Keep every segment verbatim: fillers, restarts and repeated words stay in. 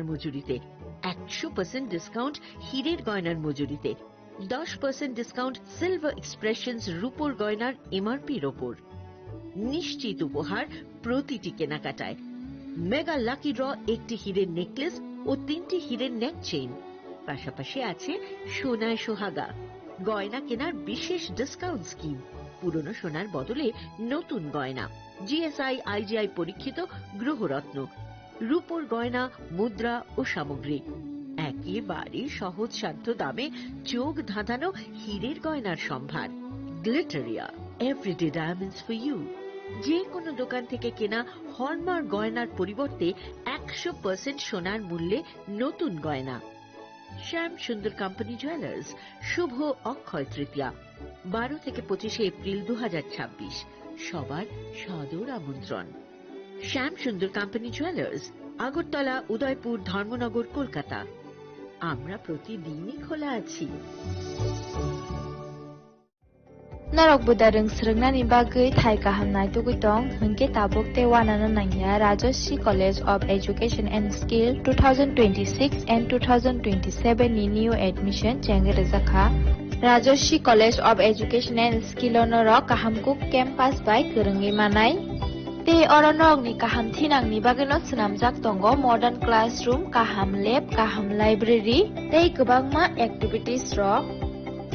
মজুরিতে, একশো percent discount হীরের গয়নার মজুরিতে, দশ পার্সেন্ট ডিসকাউন্ট সিলভার এক্সপ্রেশনস রূপোর গয়নার এমআরপির ওপর। নিশ্চিত উপহার প্রতিটি কেনাকাটায়। মেগা লাকি ড্র, একটি হীরের নেকলেস ও তিনটি হীরের নেক চেইন, পাশাপাশি আছে সোনায় সোহাগা। গয়না কেনার বিশেষ ডিসকাউন্ট স্কিম, পুরনো সোনার বদলে নতুন গয়না, জিএসআই আইজিআই পরীক্ষিত গ্রহরত্ন, রূপোর গয়না, মুদ্রা ও সামগ্রী। একেবারে সহজসাধ্য দামে চোখ ধাঁধানো হীরের গয়নার সম্ভার। Glitteria, everyday diamonds for you. যে কোনো দোকান থেকে কেনা হলমার্ক গয়নার পরিবর্তে একশো পার্সেন্ট সোনার মূল্যে নতুন গয়না। শ্যাম সুন্দর কোম্পানি জুয়েলার্স, শুভ অক্ষয় তৃতীয়া, বারো থেকে পঁচিশে এপ্রিল দু হাজার ছাব্বিশ। সবার সাদর আমন্ত্রণ। শ্যাম সুন্দর কোম্পানি জুয়েলার্স, আগরতলা, উদয়পুর, ধর্মনগর, কলকাতা। আমরা প্রতিদিনই খোলা আছি। Norok buda rwng swrwngnani bagwi thai kaham naitugwi tong, hwnkhe tabuk tei uanano nangya Rajashree College of Education and Skill two thousand twenty-six and two thousand twenty-seven ni new admission chengwi rwjakha. Rajashree College of Education and Skill o norok kaham kuk campus bai kwrwngwi manai. Tei oro norokni kaham thinangni bagwino swnamjak tongo modern classroom, kaham lab, kaham library tei kwbangma activities rok.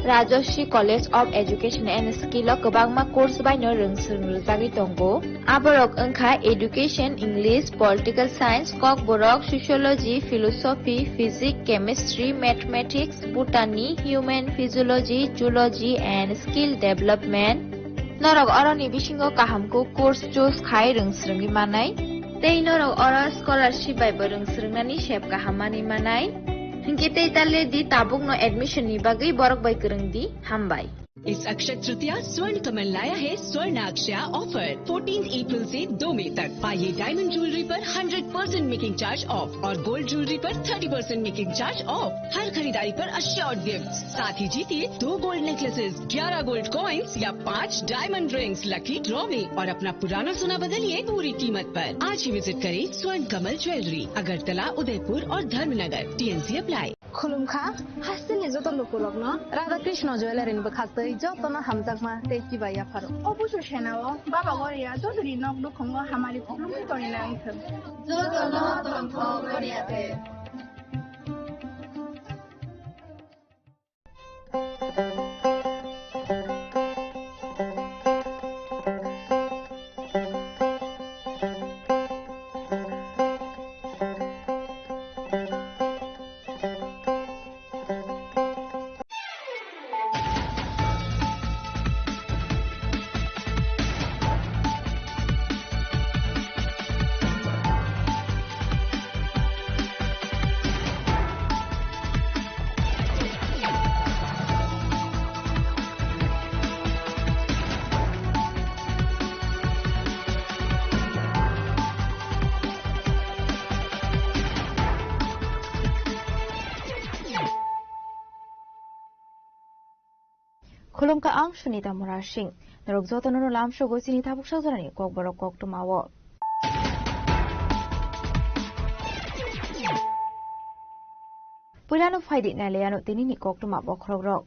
Rajashree College of Education and Skill o kwbangma course baino rwng swrwng rwjagwi tongo. Aborok wngkha Education, English, Political Science, Kokborok, Sociology, Philosophy, Physics, Chemistry, Mathematics, Botany, Human Physiology, Zoology and Skill Development. Norok oroni bisingo kaham kuk course choose khai rwng swrwngwi manai. Tei norok oro scholarship bai bo rwng swrwngnani sep kaham manwi manai. Hinkhe tei ta le di, tabukno admission ni bagwi borok bai kwrwng di. Hambai. इस अक्षय तृतीया स्वर्ण कमल लाया है स्वर्ण अक्षया offer. Fourteen April से दो मई तक पाइए डायमंड ज्वेलरी पर hundred percent making charge off और गोल्ड ज्वेलरी पर thirty percent making charge off. हर खरीदारी पर अश्योर्ड गिफ्ट, साथ ही जीतिए दो गोल्ड नेकलेसेस, ग्यारह गोल्ड कॉइन्स या पाँच डायमंड रिंग्स लकी ड्रॉ में और अपना पुराना सोना बदलिए पूरी कीमत पर। आज ही विजिट करें स्वर्ण कमल ज्वेलरी, अगरतला, उदयपुर और Dharmanagar. TNC apply. Khulumkha, hasteni joto lukurokno Radha Krishna Jewellery ni bwkhaktwi jotono hamjakma tei kibai yapharo. Obo se senao Baba Goria jotoni nok nukhungo hamari khulumwi tongwi nang thung. Jotono tongthok Goria de. Khulumkha, ang Sunita Murasing. Norok jotono no lamsogo chini tabuk sajorani kokborok koktwmao. Puilano phaidi nailaiano tinini koktwma bokhorokrok.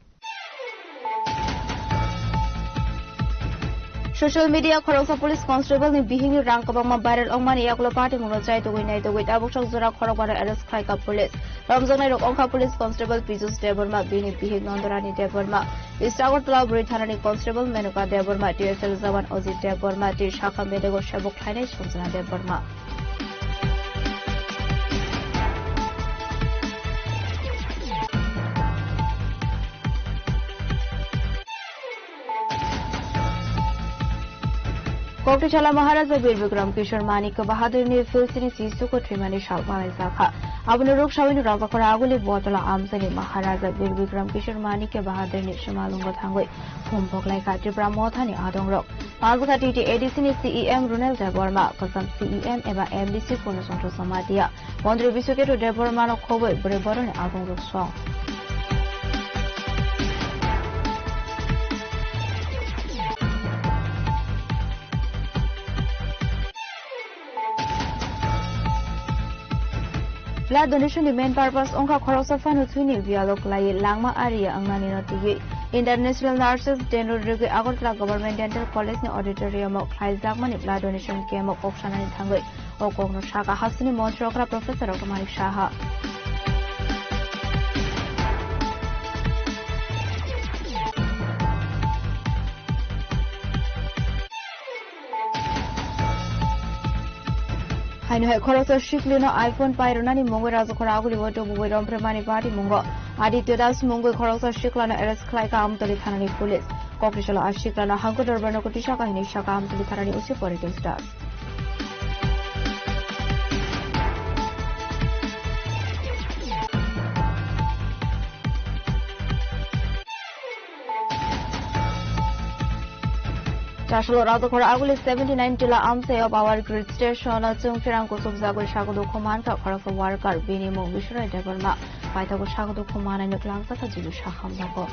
Social media khoroksa police constable ni bihikni rang kwbangma viral wngmani yagulo patimungno chaitugwi naitugwi tabuk sok jora khorokbano arrest khlaikha police. Romjaknairok wngkha police constable Pijus Debbarma, bini bihik Nandorani Debbarma, East Agartala Buri thanani constable Menuka Debbarma, T S L jawan Ajit Debbarma tei sakha bedego sebok khlainai Sanjana Debbarma. Koktisala Maharaja Bir Bikram Kishore Manikya Bahadurni Philistini Jisuko thwimani sal manaijakha. Abono ruksawi nurabakhora aguli botolo amchaini Maharaja Bir Bikram Kishore Manikya Bahadurni swmalwngo thangwi phum phoklaikha Tripura mothani adongrok. Manjakha T T A D C ni C E M Runal Debbarma, kwcham C E M eba M D C Purna Chandra Jamatia, Montri Biswakhetra Debbarmano khobwi bwrwi boroni adongrok song. Blood donation ni main purpose wngkha khoroksa phano thwini biyalo kwlaiwi langma ariya wngnani no twiwi. International Nurses Day no rwgwi Agartala Government Dental College ni auditorium o khlaijakmani blood donation camp o kok sanani thangwi o kokno sakha hasteni montri okra Professor Raghumanik Saha. Haino hai khoroksa siklino iPhone pairwnani mungwi Rajakhor Aguli o tubugwi romphre mani patimungo Aditya Das mungwi khoroksa siklano arrest khlaikha Amtoli thanani police. Kokrisalo a siklano hangko dorbarno kutisa kahinwi sakha Amtoli thanani O C Poritos Das. Chasalo Rajakhor Aguli seventy nine tila amchaio power grid station o chwng pherang kuchuk jagwi sakudukhu mankha khoroksa worker, bini mung Biswarai Debbarma. Paithago sakudukhu manai no twlangjakha Jilu Saha hamjago.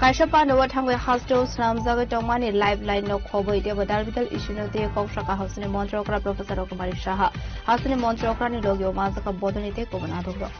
Kaisa panda o thangwi hasteo swnamjagwi tongmani lifeline no khobwi teibo dal bidal issue no tei kok sakha hasteni montri okra Professor Raghumanik Saha. Hasteni montri okrani logio manjakha bodolni tei kubun adongrok.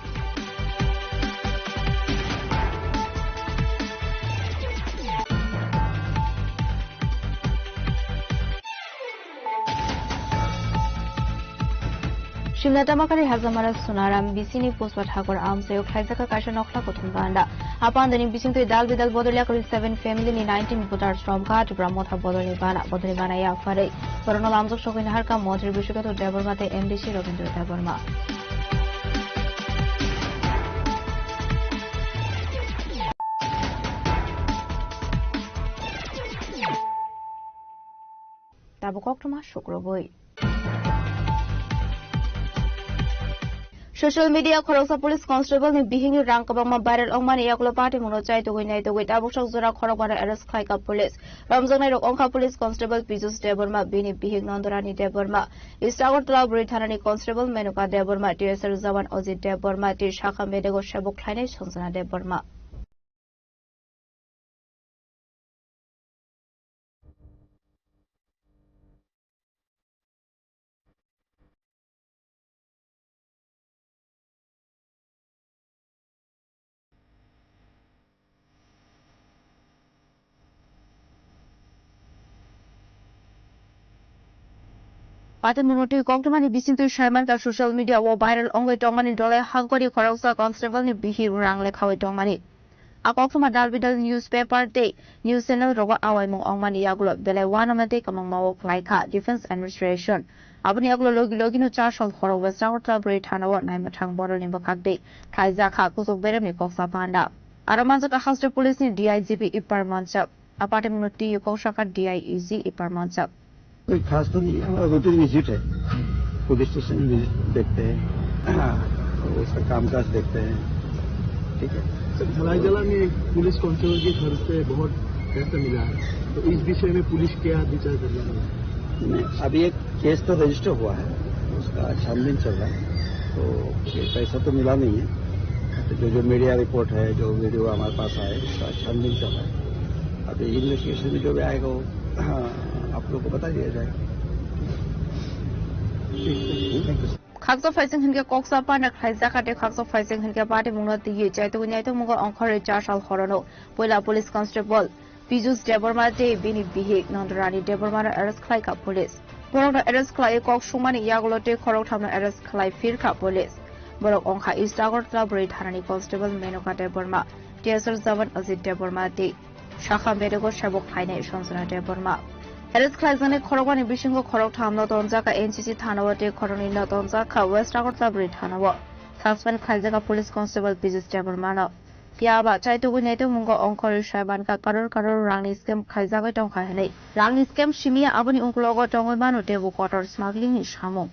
Simna Tamakari Hajamara Sunaram bisini Puspa Thakur amchaio khlaijakha kaisa nokhla kuthum panda. A pandani bisingtwi dal bidal bodol yakarwi seven family ni nineteen voters romkha Tipra Motha bodolni bana. Bodolni bana yapharwi borokno lamjak sogwi naharkha Montri Bishwakethu Debbarma tei M D C Rabindra Debbarma. Tabuk koktwma sukrubwi. Social media khoroksa police constable ni bihikni rang kwbangma viral wngmani yagulo patimungno chaitugwi naitugwi tabuk sok jora khorokbano arrest khlaikha police. Romjaknairok wngkha police constable Pijus Debbarma, bini bihik Nandorani Debbarma, East Agartala Bwrwi thanani constable Menuka Debbarma, T S R jawan Ajit Debbarma tei sakha bedego sebok khlainai Sanjana Debbarma. Patimungno twi koktwmani bisingtwi saimankha social media o viral wngwi tongmani dolai Hangkori khoroksa constable ni bihik rang lekhawi tongmani. A koktwma dal bidal newspaper tei news channel rogo awaimung wngmani yagulo belai uanama tei kwmangma o khlaikha Defence Administration. Aboni yagulo logi logino Chasal khorok West Agartala Bwrwi thanao naimwthang borokni bwkhak twi khlaijakha kuchuk beremni koksa panda. Aro manjakha haste police ni D I G P Ipar Manchak. A patimungno twi kok sakha D I E G Ipar Manchak. कोई खास तो नहीं है, हमारा routine visit है, police station visit देखते हैं, उसका काम काज देखते हैं, ठीक है। सर, धलाईजला में एक पुलिस कांस्टेबल के घर से बहुत पैसा मिला है, तो इस विषय में पुलिस क्या विचार कर रही है? नहीं, अभी एक केस तो रजिस्टर हुआ है, उसका छानबीन चल रहा है, तो ये पैसा तो मिला नहीं है, तो जो जो मीडिया रिपोर्ट है, जो वीडियो हमारे पास आए, उसका छानबीन चल रहा है। अभी इन्वेस्टिगेशन में जो भी आएगा, वो, हाँ, आप लोग को बता दिया जाएगा। Khaksa phaising hinkhe koksa panda khlaijak, hate khaksa phaising hinkhe patimungno twiwi chaitugwi naitugmungo ongkhorwi Chasal khorono puila police constable Pijus Debbarma tei bini bihik Nandorani Debbarmano arrest khlaikha police. Borokno arrest khlaiwi kok sungmani yagulo tei khoroktham no arrest khlai phirkha police. Borok wngkha East Agartala Bwrwi thanani constable Menuka Debbarma, T S R jawan Ajit Debbarma tei sakha bedego sebok khlainai Sanjana Debbarma. Arrest khlaijaknai khorokbani bisingo khorokthamno tonjakha N C C thanao tei khoroknwino tonjakha West Agartala Bwrwi thanao. Suspend khlaijakha police constable Pijus Debbarmano. Phiya ba chaitugwi naitugmungo ongkhorwi saimankha crore crore rangni scam khlaijagwi tongkha hinwi. Rangni scam simiya aboni uklogo tongwi mano teibo kotor smuggling ni samung.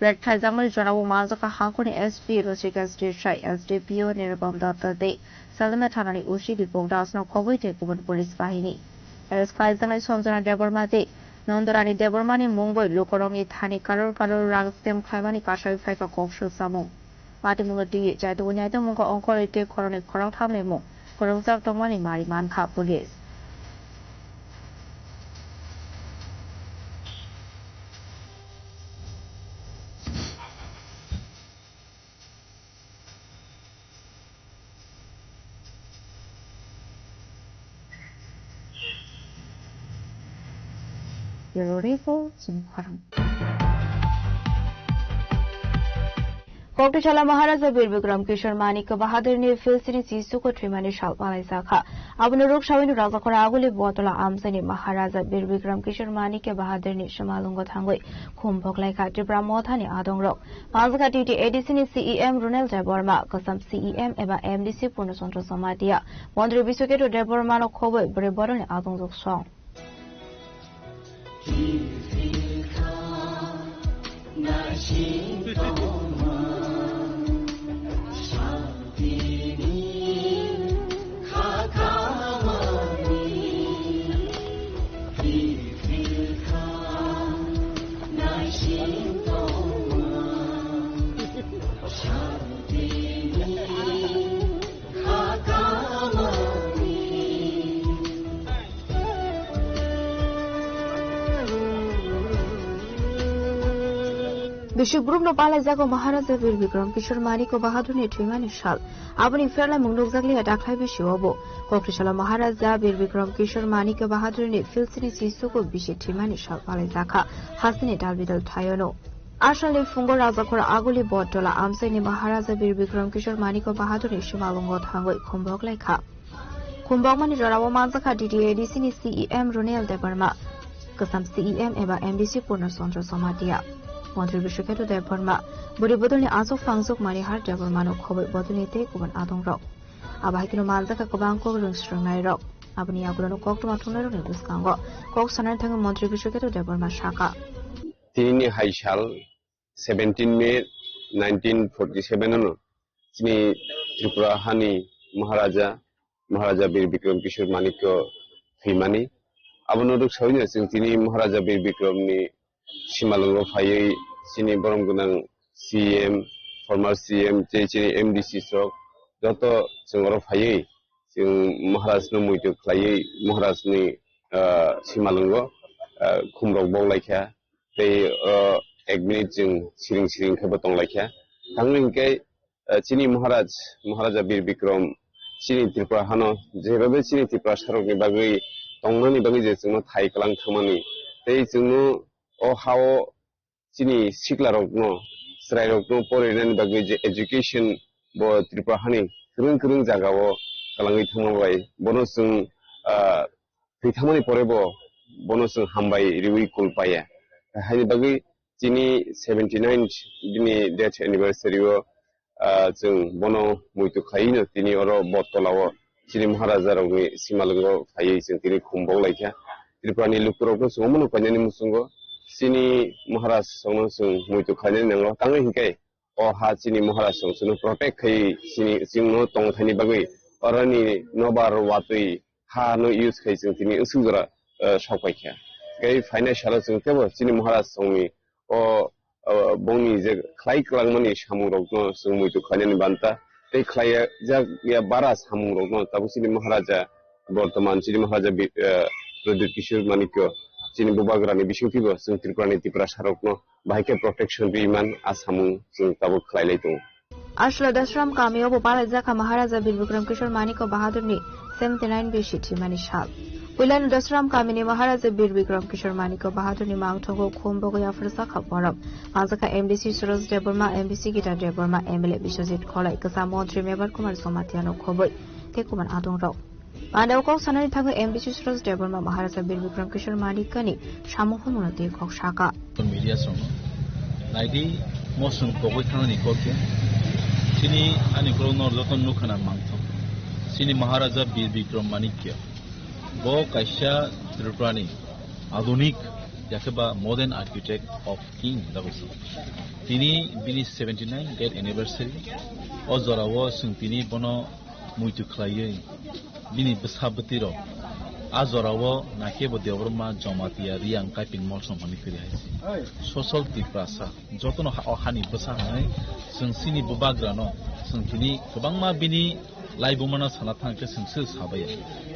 Raid khlaijakmani jorao manjakha Hangkoni S P Rosika Desai, S D P O Nirupam Datta tei Salima thanani O C Dipok Das no khobwi tei kubun police bahini. Arrest khlaijaknai Sanjana Debbarma tei Nandorani Debbarmani mung bai lukurokni thani crore crore rang scam khlaimani kasawi phaikha kok swk samung. Mati mungwi twi chaitu nyaito mungkha ongkhorwi tei khoroknwi khoroktham ni mung kwrwngjak tongmani mari mankha police. Bureau Report, Chini Khorang. Koktisala Maharaja Bir Bikram Kishore Manikya Bahadurni filsini chisuko thwimani sal palaijak kha. Abono rwksawi no Rajakhora Aguli Botola amchaini Maharaja Bir Bikram Kishore Manikya Bahadurni simalwngo thangwi khum boklaikha Tipra Mothani adongrok. Manjakha T T A D C ni C E M Runel Debbarma, Kwcham C E M eba M D C Purna Chandra Jamatia, Montri Biswaketu Debbarmano khobwi bwrwi borokni adongjwk song. Bishop group no palaijago Maharaja Bir Bikram Kishore Manikya Bahadurni thwimani sal. Aboni pherlaimung nukjakliya daklai bisio bo. Koktisala Maharaja Bir Bikram Kishore Manikya Bahadurni filsini chisuko bisi thwimani sal palaijakha. Hasteni dalbidal thayono. Asalni phungo Rajakhor Aguli Bottola amchaini Maharaja Bir Bikram Kishore Manikya Bahadurni simalwngo thangwi khum boklaikha. Khum bokmani jorao manjakha T T A D C ni C E M Runel Debbarma, Kwcham C E M eba M D C Purna Chandra Jamatia, Montri Biswaketu Debbarma, bwrwi bodolni aswk phangjak Manihar Debbarmano khobwi bodolni tei kubun adongrok. Abo hai kheno manjakha kwbang kok rwng swrwngnairok. Aboni yagulono koktwma thumnairokni bwskango kok sanani thangwi Montri Biswaketu Debbarma sakha. Tinini hai sal seventeen May nineteen forty seven ano chini Tripura hani Maharaja, Maharaja Bir Bikram Kishore Manikya thwimani. Abono rwksawi no chwng tini Maharaja Bir Bikramni simalwngo phaiwi chini borom gwnang C M, former C M tei chini M D C rok joto chwng oro phaiwi chwng Maharajno muitu khlaiwi Maharajni, ah, simalwngo, ah, khumrok boklaikha. Tei, ah, ek minute chwng siring siring khe bo tonglaikha. Tangwi hinkhe, ah, chini Maharaj, Maharaja Bir Bikram chini Tripura hano jebabe chini Tiprasarokni bagwi tongnani bagwi je chwngno thai kwlang thangmani tei chwngno o hao chini siklarokno, chwrairokno porinani bagwi je education bo Tripura hani kwrwng kwrwng jagao kwlangwi thangma bai bono chwng, ah, thwi thangmani pore bo bono chwng hambai riwi kul paiya. Haini bagwi chini seventy nine bini death anniversary o ah, chwng bono muitu khlaiwi no tini oro Bottola o chini Maharaja rokni simalwngo phaiwi chwng tini khum boklaikha. Tripura ni lukurokno chwng omono painani muchungo chini Maharaj songno chwng muitu khlainani nango. Tangwi hinkhe o ha chini Maharaj song chwngno protect khai chini chwngno tongthani bagwi oroni nobar watwi ha no use khai chwng tini wswk jora, ah, sok paikha. Tei phainai salo chwng teibo chini Maharaj songni o, o, bongni je khlai kwlangmani samungrokno chwng muitu khlainani banta, tei khlaijak ya bara samungrokno tabuk chini Maharaja bortoman chini Maharaja Bi-, eh, Pradyut Kishore Manikya chini bubagrani bisingtwibo chwng Tripurani Tiprasarokno bahai khe protection riman a samung chwng tabuk khlailai tongo. Aswla Dasram kamio bo palaijakha Maharaja Bir Bikram Kishore Manikya Bahadurni seventy nine bisi thwimani sal. Puilano Dasram kamini Maharaja Bir Bikram Kishore Manikya Bahadurni mangthogo khum bogwi yapharjakha borok. Manjakha M D C Suraj Debbarma, M D C Gita Debbarma, M L A Biswajit Kholai, kwcham montri Mebar Kumar Jamatia no khobwi tei kubun adongrok. Mane o kok sanani thangwi M D C Suraj Debbarma Maharaja Bir Bikram Kishore Manikyani samung humungno twi kok saka. Media songno naidi mosong kogwi thangnani kok khe chini ani ukulokno joto nukha na mangthok. Chini Maharaja Bir Bikram Manikya bo kaisa Tripurani adunik yakheba modern architect of king dabusi. Tini bini seventy nine death anniversary o jorao chwng tini bono muitu khlaiwi bini bwsa bwtwirok A jorao naikhe bo Debbarma, Jamatia, Reang, Kaiping, Molsom hwnwi phiri hai se. Social Tiprasa, jotono ha-, o hani bwsa hwnwi chwng chini bubagrano, chwng tini kwbangma bini laibumano sana thang khe chwng se sabaiya.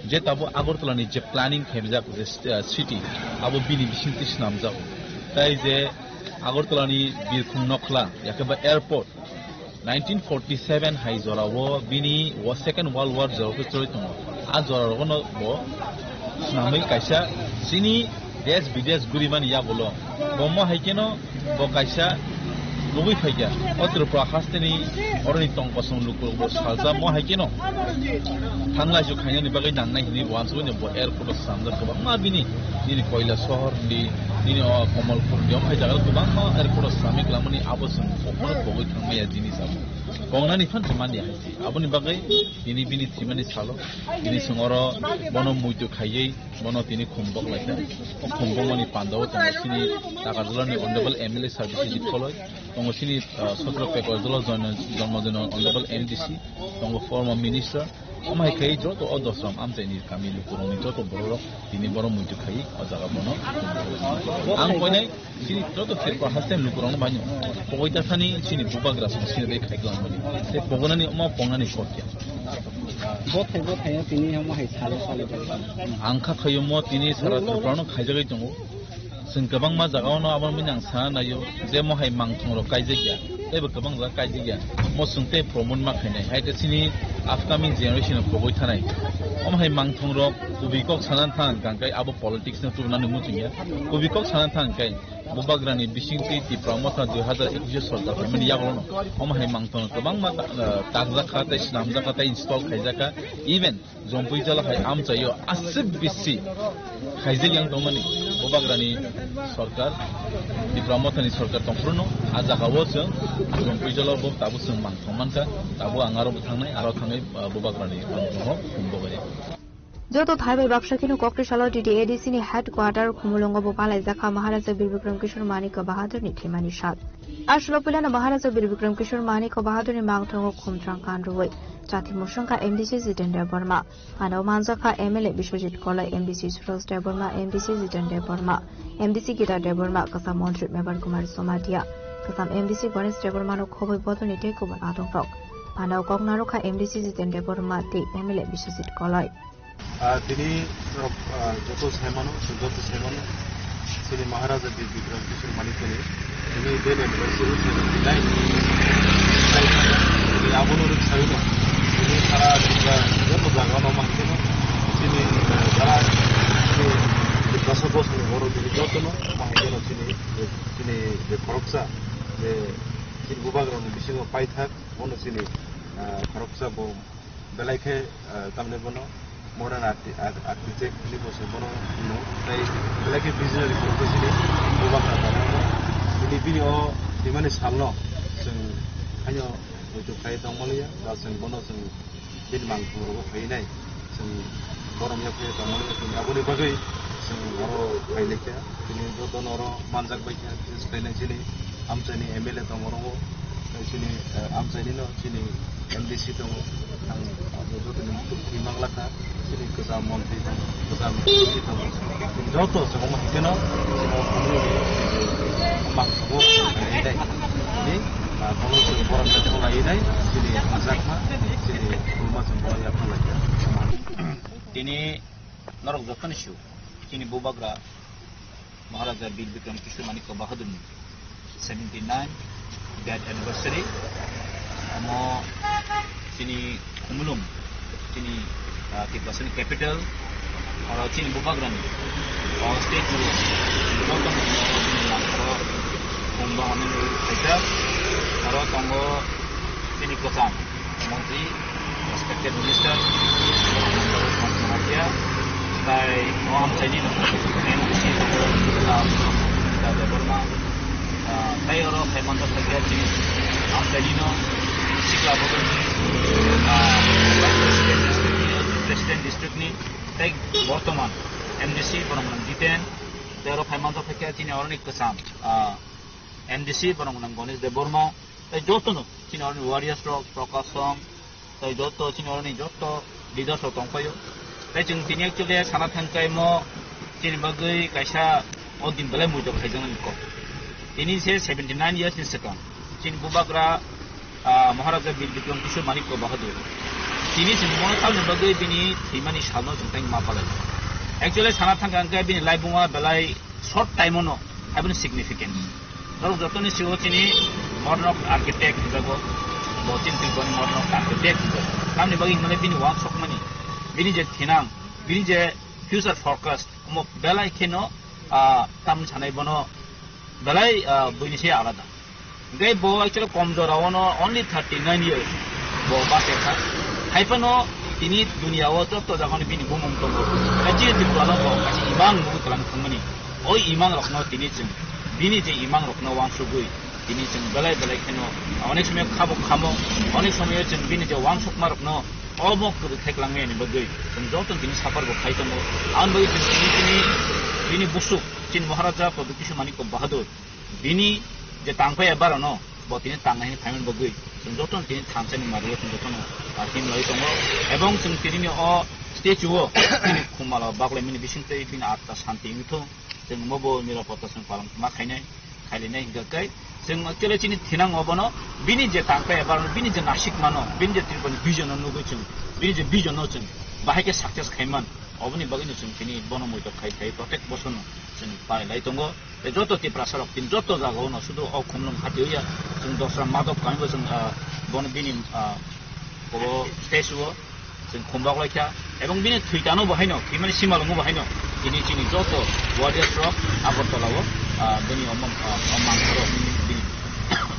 Je tabuk Agartala ni je planning khaimjak je st-, ah, city, abo bini bisingtwi swnamjak. Tai je Agartala ni birkhung nokhla, yakhe ba airport, nineteen forty seven hai jorao bini wo Second World War jorao khe choli tongo. A jora rogono bo swnamwi kaisa chini desh bidesh gurimani yagulo. Bo mo hai kheno bo kaisa lugui phaikha. O Tripura hasteni oroni tong kosong lukurok bo salsa mo hai kheno thanglaisu khainani bagwi nangnai hwnwi bo uansugui bo airport o swnamjak kwbangma bini nini Koila sohor ni nini o Komolpur ni o hai jaga kwbangma airport o swnamwi kwlangmani abo chwng kokno pogwi thangmaya jinis abo. Kongnani phan se manya hai se. Aboni bagwi tini bini thwimani salo tini chwng oro bono muitu khaiwi bono tini khumbok laikha. O khumbokmani pandao tongo chini Takarjala ni Honorable M L A Sir Biswajit Koloi, tongo chini, ah, Sotro Pekoljala Jon-, Jonmojono Honorable M D C, tongo former minister. Omo hai khai joto o dosram amchaini kami lukurokni joto bororok tini bono muitu khai o jaga bono. Ang koinai chini joto Tripura haste lukurokno baino pogoi ta thani chini bubagra song sini bai khai klang mani. Te pogonani omo pongnani kok ya. Bothai bothai tini omo hai salo salo bai. Ang kha khayo mo tini sara Tripura no khaijagwi tongo. Chwng kwbangma jagao no abo mini ang sana naio je mo hai mangthong rok kaijak ya, teibo kwbang jaga kaijak ya. Mo chwng tei promote ma khainai, hai khe chini upcoming generation rok pogwi thanai. Omo hai mangthong rok kubui kok sana thang kang kai abo politics no tubunani muchung ya. Kubui kok sana thang kai bubagrani bisingtwi Tipra Motha dui hazar ekwis sorkar phaimani yagulo no omo hai mangthong kwbangma ta-, takjak kha tei swnamjak kha tei install khaijak kha. Even Jompui jala hai amchaio aswk bisi khaijak yang tongmani bubagrani sorkar, Tipra Mothani sorkar tongphuru no a jaga o chwng Jompui jala bo tabuk chwng mangthong mankha, tabuk ang aro bo thangnai, aro thangwi, ah, bubagrani mangthong o khum bogari. Joto thai bai baksa kheno kokri salo T T A D C ni headquarter Khumulwngo bo palaijak kha Maharaja Bir Bikram Kishore Manik Bahadur ni thwimani sal. Aswk puilano Maharaja Bir Bikram Kishore Manik Bahadur ni mangthongo khumtrang kan rwui chati musungkha M D C Jiten Debbarma. Ano manjakha M L A Biswajit Kolai, M D C Suraj Debbarma, M D C Jiten Debbarma, M D C Gita Debbarma, kwcham montri Mebar Kumar Somatia, kwcham M D C Ganesh Debbarma no khoboi bodolni tei kubun adongrok. Ano kok narwkha M D C Jiten Debbarma tei M L A Biswajit Kolai. Ah, tini norok, ah, joto saimano, joto saimano, chini Maharaja Bir Bikram Kishore Manikni tini death anniversary seventy nine. Tini abono rwk saino, tini sara Tripura joto jaga no mankeno, chini, ah, jara chini Tiprasa bosongni borok tini jotono mankeno chini, chini je khoroksa, je chini bubagrani bisingo paithak, bono chini, ah, khoroksa bo belai khe, ah, tamni bono modern archi-, ar-, architect ni bo se bono hino. Tai belai khe visionary borok se chini bubagra tongo. Bini, bini o thwimani salno chwng haino muitu khai tongmaliya, ba chwng bono chwng bini mangthong rogo phainai. Chwng borom ya phai tongmaliya, chwng aboni bagwi chwng oro phailaikha. Chini joto no oro manjak baikha, chwng swlainai chini amchaini M L A tongo oro. Tai chini, eh, amchaini no chini M D C tongo, ang abo jotoni muitu thwi manglakha, chini kwcham montri tongo, kwcham M D C tongo. Chini joto chwng omo hai kheno chini o khumui mang tongo, nai nai. Chini, ah, kono chwng borom bai kholai nai, chini majakma, chini khulma chwng borom ya kholai ya. Tini norok jotono sio, chini bubagra Maharaja Bir Bikram Kishore Manikya Bahadurni seventy nine death anniversary. Omo chini Khumulwng, chini, ah, Tiprasani capital, oro chini bubagrani, o state ni joto ni langkaro khumba hwnwi khaijak. Oro tongo chini kwcham montri, respected minister, Jamatia, tai o amchaini no M D C tongo, ah, Debbarma, ah, tai oro Hemanta Sakya chini amchaini no sikla bodol ni, ah, president district ni, president district ni, tai bortoman M D C borok nang Jiten, tai oro Hemanta Sakya chini oroni kwcham, ah, M D C borok nang Ganesh Debbarma, tai joto no chini oroni warriors rok, Prakash Song, tai joto chini oroni joto leaders rok tongpaio. Tai chwng tini actually sana thangkai mo chini bagwi kaisa o din belai muitok khaijaknani kok. Tini se seventy nine years ni swkang chini bubagra, ah, Maharaja Bir Bikram Kishore Manikya Bahadur. Tini chwng mono tamni bagwi bini thwimani salno chwng tei ma palai. Actually sana thangka hwnkhe bini laibuma belai short time ono haiboni significant. Norok jotoni sio chini modern architect hinjago, bo chini Tripurani modern architect hinjago. Tamni bagwi hinmale bini wansokmani, bini je thinang, bini je future forecast, omo belai kheno, ah, tamni sanai bono belai, ah, buini se alada. Hingke bo actually kom jora ono only thirty nine years bo bachai kha. Hai phano tini dunia o joto jaga ni bini bumung tongo. Kachi Tripura no bo kachi imang nugwi twlang thangmani. O imang rokno tini chwng bini je imang rokno wansugwi tini chwng belai belai kheno onek somoy khabo khamo, onek somoy chwng bini je wansukma rokno omo kwrwi khai kwlangmani bagwi chwng joto tini suffer bo khai tongo. Aboni bagwi chwng tini, tini, bini busuk chini Maharaja Pradyut Kishore Manikya Bahadur bini je tangpai ya barano, bo tini tangnai hwnwi phaimani bagwi chwng jotono tini thansa ni mario chwng jotono, ah, himlai tongo. Ebong chwng tini o statue o bini khumalo baklaimani bisingtwi bini atma santi wngthung. Chwng omo bo nirapotta chwng palong ma khainai, khailainai hingkha khe chwng actually chini thinang obono bini je tangpai ya barano, bini je nasik mano, bini je Tripurani vision no nugwi chwng, bini je vision no chwng bahai khe success khaiman, oboni bagwino chwng tini bono muitok khai khai protek bosorno chwng palai lai tongo. Tei joto Tiprasa rok tini joto jaga o no sudu o Khumlwng hati ya, chwng dosra madok kami bo chwng, ah, bono bini, ah, obo statue o chwng khumbak lai kha. Ebong bini thwitano bo haino, thwimani simalwngo bo haino tini chini joto warriors rok Agartala o, ah, bini omang, ah, omang rok bini,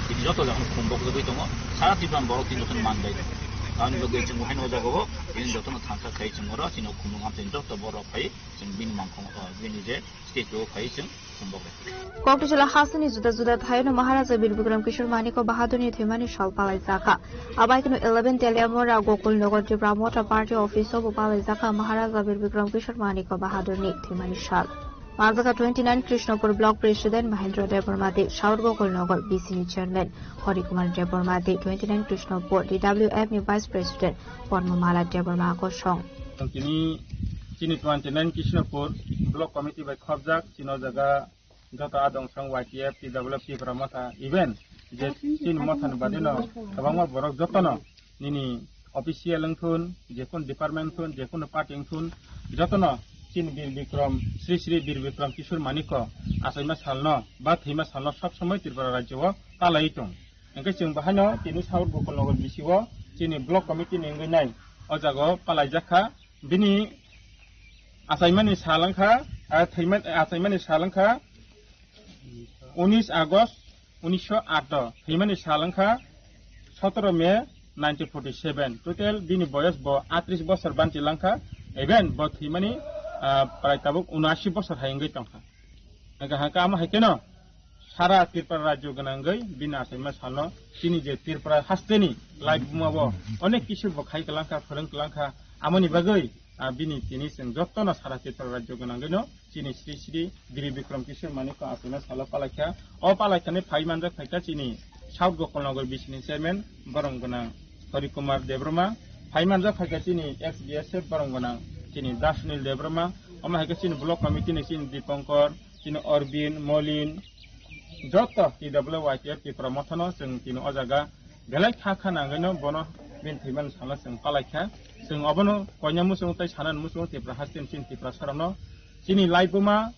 bini joto jaga no khumbak jagwi tongo. Sara Tripura borok tini joto man bai tongo. Aboni bagwi chwng bo haino o jaga o tini joto no thansa khai chwng oro chini Khumlwng amtwi joto borok phai chwng bini mangkhong, ah, bini je statue o phai chwng. Kokthajala hasteni juda juda thaiono Maharaja Bir Bikram Kishore Manikya Bahadurni thwimani sal palaijakha. Abaikeno eleven Teliamura Gokul Nagar Tipra Motha Party office o bo palaijakha Maharaja Bir Bikram Kishore Manikya Bahadurni thwimani sal. Manjakha twenty nine Krishnapur Block President Mahendra Debbarma tei South Gokul Nagar B C ni Chairman Hari Kumar Debbarma tei twenty nine Krishnapur D W F ni Vice President Padma Mala Debbarma kosong. Tini chini twenty nine Krishnapur Block Committee bai khopjak chini o jaga joto adong song Y T F, T W F, Tipra Motha, even je chini motha ni bade no kwbangma borok joto no nini official wngthun, jekunu department wngthun, jekunu party wngthun, joto no chini Bir Bikram, Sri Sri Bir Bikram Kishore Manikya achaima salno ba thwima salno sob somoi Tripura rajyo o palaiwi tong. Hingke chwng bahaino tini South Gokul Nagar B C o chini block committee ni wngwi nai o jaga o palaijak kha. Bini achaimani sal wngkha, ah, thwima-, achaimani sal wngkha unis August unisho aat o, thwimani sal wngkha sotoro May nineteen forty seven. Total bini boyos bo atris bosor banchi langkha, even bo thwimani, ah, prai tabuk unashi bosor hai wngwi tongkha. Hingkha hingkha amo hai kheno sara Tripura rajyo gwnangwi bini achaima salno chini je Tripura hasteni laibuma bo onek kisu bo khai kwlangkha, phwrwng kwlangkha, amoni bagwi, ah, bini tini chwng jotono sara Tripura rajyo gwnangwino chini Sri Sri Giri Bikram Kishore Manikya achaima salo palaikha. O palaikhani phai manjak phaikha chini South Gokul Nagar B C ni chairman borom gwnang Hari Kumar Debbarma, phai manjak phaikha chini ex B S F borom gwnang chini Dasunil Debbarma, omo hai khe chini block committee ni chini Dipankar, chini Orbin, Molin, joto T W Y T F Tipra Mothano chwng tini o jaga belai kha kha nangwino bono bini thwimani salno chwng palaikha. Chwng obono koina muchungo tei sanani muchungo Tipra hasteni chini Tiprasarokno chini laibuma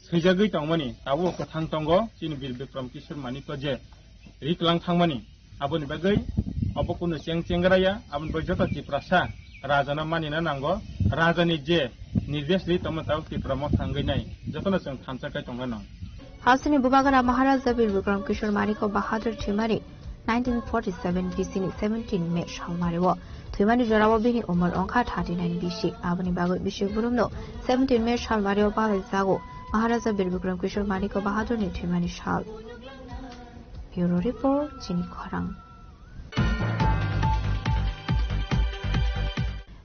swijagwi tongmani tabuk kwthang tongo chini Bir Bikram Kishore Manikya je ri kwlang thangmani. Aboni bagwi obo kunu cheng chengra ya, aboni bagwi joto Tiprasa rajano manina nango, rajani je nirdesh ri tongma tabuk Tipra Motha wngwi nai, jotono chwng thansa khe tongna nang. Hasteni bubagra Maharaja Bir Bikram Kishore Manikya Bahadur thwimani nineteen forty seven B C ni seventeen May salmario. Thwimani jorao bini umor wngkha thirty nine B C. Aboni bagwi bisi burumno seventeen May salmario palaijago Maharaja Bir Bikram Kishore Manikya Bahadurni thwimani sal. Bureau Report, Chini Khorang.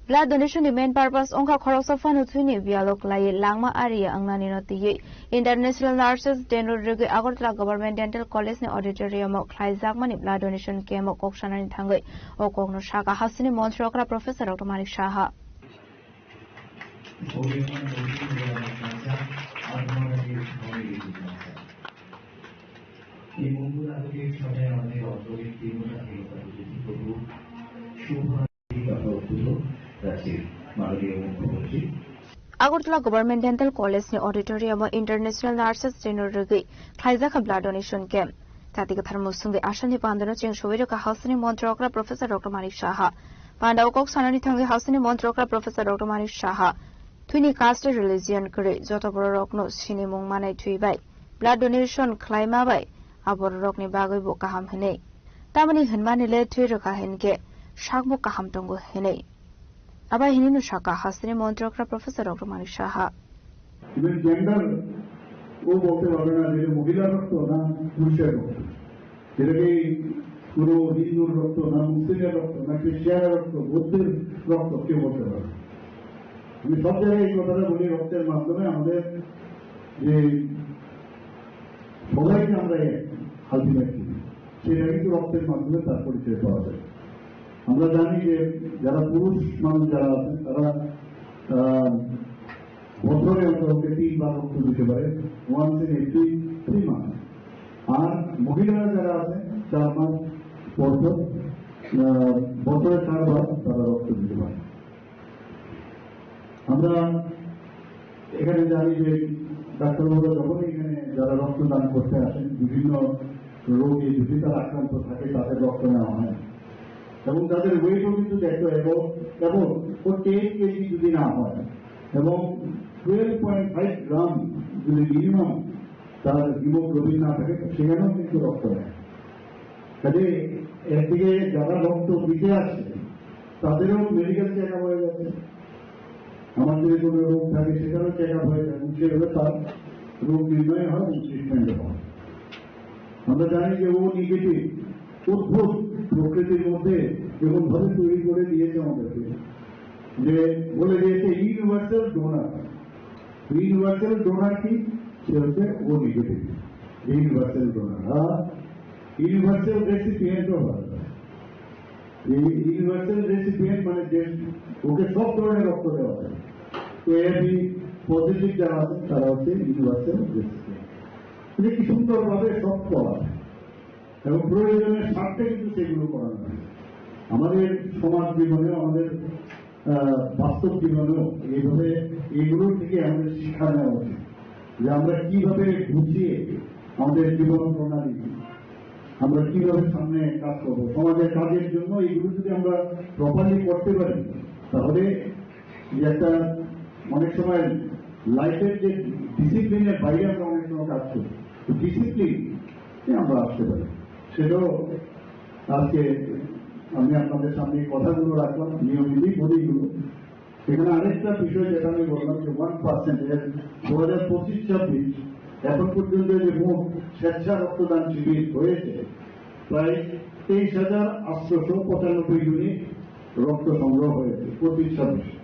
Blood donation ni main purpose wngkha khoroksa phano thwini biyalo kwlaiwi langma ari ya wngnani no twiwi International Nurses Day no rwgwi Agartala Government Dental College ni auditorium o khlaijakmani blood donation camp o kok sanani thangwi o kokno sakha hasteni montri okra Professor Doctor Manik Saha. Obiman Bhante Murari Kacha, Adhma Ranjit Murari Kacha. এই মঙ্গল আরতির সময় আমাদের অন্তরে তীব্রতা ফেরত আসে। প্রভু শুভ আরতি তথা উদ্ভূত রাজ্যের মাননীয় মুখ্যমন্ত্রী Agartala Government Dental College ni auditorium o International Nurses Day no rwgwi khlaijak kha blood donation camp. Jati kwthar musungwi Assam ni pandano cheng sogwi rwkha Hasteni Montri okra Professor Doctor Manik Saha. Pandao kok sanani thangwi Hasteni Montri okra Professor Doctor Manik Saha thwini caste religion kwrwi joto bororokno sinimung manai thwi bai blood donation khlaima bai a bororokni bagwibo kaham hwnwi. Tamoni hwnmani le thwi rwkha hinkhe sakbo kaham tongo hwnwi. Abai hinino saka Hasteni Montri okra Professor Doctor Manik Saha. Even gender ও বলতে পারবে না যে মহিলার রক্ত না পুরুষের রক্ত, যেটাকে কোনো হিন্দুর রক্ত না মুসলিমের রক্ত না খ্রিস্টানের রক্ত বৌদ্ধের রক্ত কেউ বলতে পারবে না। আমি সব জায়গায় এই কথাটা বলি, রক্তের মাধ্যমে আমাদের যে সবাইকে আমরা এক আলটিমেটলি, সেটা কিন্তু রক্তের মাধ্যমে তার পরিচয় পাওয়া যায়। আমরা জানি যে যারা পুরুষ মানুষ যারা আছেন তারা আহ, বছরে অন্তত তিনবার রক্ত দিতে পারে, once in every three month. আর মহিলারা যারা আছে চার মাস পর পর আহ, বছরে চারবার তারা রক্ত দিতে পারে। আমরা এখানে জানি যে ডাক্তারবাবুরা যখনই এখানে যারা রক্তদান করতে আসেন, বিভিন্ন রোগে যদি তারা আক্রান্ত থাকে, তাদের রক্ত নেওয়া হয়। এবং তাদের ওয়েটও কিন্তু দেখতে হয়, এবং এবং ও টেন কেজি যদি না হয় এবং টুয়েলভ পয়েন্ট ফাইভ গ্রাম যদি মিনিমাম তার হিমোগ্লোবিন না থাকে, সেখানেও কিন্তু রক্ত নেয়। কাজে একদিকে যারা রক্ত দিতে আসছে, তাদেরও মেডিকেল চেক আপ হয়ে যাচ্ছে। আমার যদি কোনো রোগ থাকে, সেটারও চেক আপ হয়ে যায় এবং সেভাবে তার রোগ নির্ণয় হয় এবং ট্রিটমেন্ট হয়। আমরা জানি যে ও নেগেটিভ, অদ্ভুত প্রকৃতির মধ্যে এমন ভাবে তৈরি করে দিয়েছে আমাদেরকে, যে বলে দিয়েছে ইউনিভার্সাল ডোনার। ইউনিভার্সাল ডোনার কি? সে হচ্ছে ও নেগেটিভ, ইউনিভার্সাল ডোনার। আর ইউনিভার্সাল রেসিপিয়েন্টও হয়। এই ইউনিভার্সাল রেসিপিয়েন্ট মানে যে ওকে সব ধরনের রক্ত দেওয়া হয়। তো এবি পজিটিভ যারা আছেন তারা হচ্ছে ইউনিভার্সাল রেসিপিয়েন্ট। এটা কি সুন্দরভাবে সব করা হয় এবং প্রয়োজনের স্বার্থে কিন্তু সেগুলো করানো হয়। আমাদের সমাজ জীবনেও, আমাদের আহ, বাস্তব জীবনেও এইভাবে এগুলো থেকে আমাদের শিক্ষা নেওয়া উচিত, যে আমরা কিভাবে গুছিয়ে আমাদের জীবন প্রণালী, আমরা কিভাবে সামনে কাজ করবো। সমাজের কাজের জন্য এগুলো যদি আমরা প্রপারলি করতে পারি, তাহলে যে একটা অনেক সময় লাইফের যে ডিসিপ্লিনের বাইরে আমরা অনেক সময় কাজ করি, তো ডিসিপ্লিন আমরা আসতে পারি। সেটাও আজকে আমি আপনাদের সামনে এই কথাগুলো রাখলাম, নিয়মিতই বলি এগুলো। এখানে আরেকটা বিষয় যেটা আমি বললাম যে ওয়ান পার্সেন্ট, এর দু হাজার পঁচিশ ছাব্বিশ এখন পর্যন্ত যে মোট স্বেচ্ছা রক্তদান শিবির হয়েছে, প্রায় তেইশ হাজার আটশোশো পঁচানব্বই ইউনিট রক্ত সংগ্রহ হয়েছে পঁচিশ ছাব্বিশে।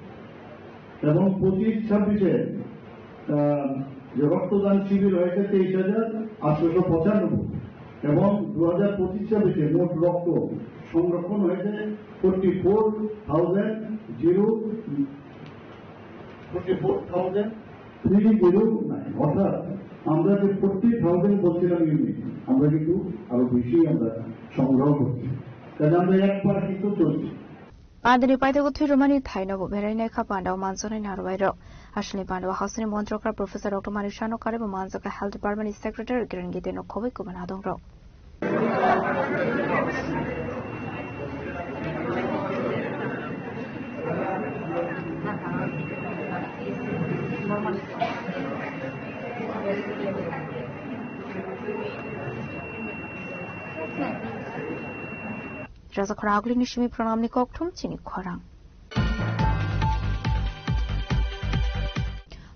এবং পঁচিশ ছাব্বিশে আহ, যে রক্তদান শিবির হয়েছে তেইশ হাজার আটশোশো পঁচানব্বই, এবং দু হাজার পঁচিশ ছাব্বিশে মোট রক্ত সংরক্ষণ হয়েছে forty four thousand zero forty four thousand three zero nine. অর্থাৎ আমরা যে ফোর্টি থাউজেন্ড বলছিলাম ইউনিট, আমরা কিন্তু আরো বেশি আমরা সংগ্রহ করছি, কাজে আমরা একবার কিন্তু চলছি। Pandani paithago thwi rwmani thaino bo berai nai kha pandao manjaknai narwai rok. Aswkni pandao hasteni montri okra Professor Doctor Manik Saha no karwi bo manjak kha Health Department ni Secretary Kiran Gite no khobwi kubun adong rok. Rajakhor Agulini simi pranamni kokthum chini khorang.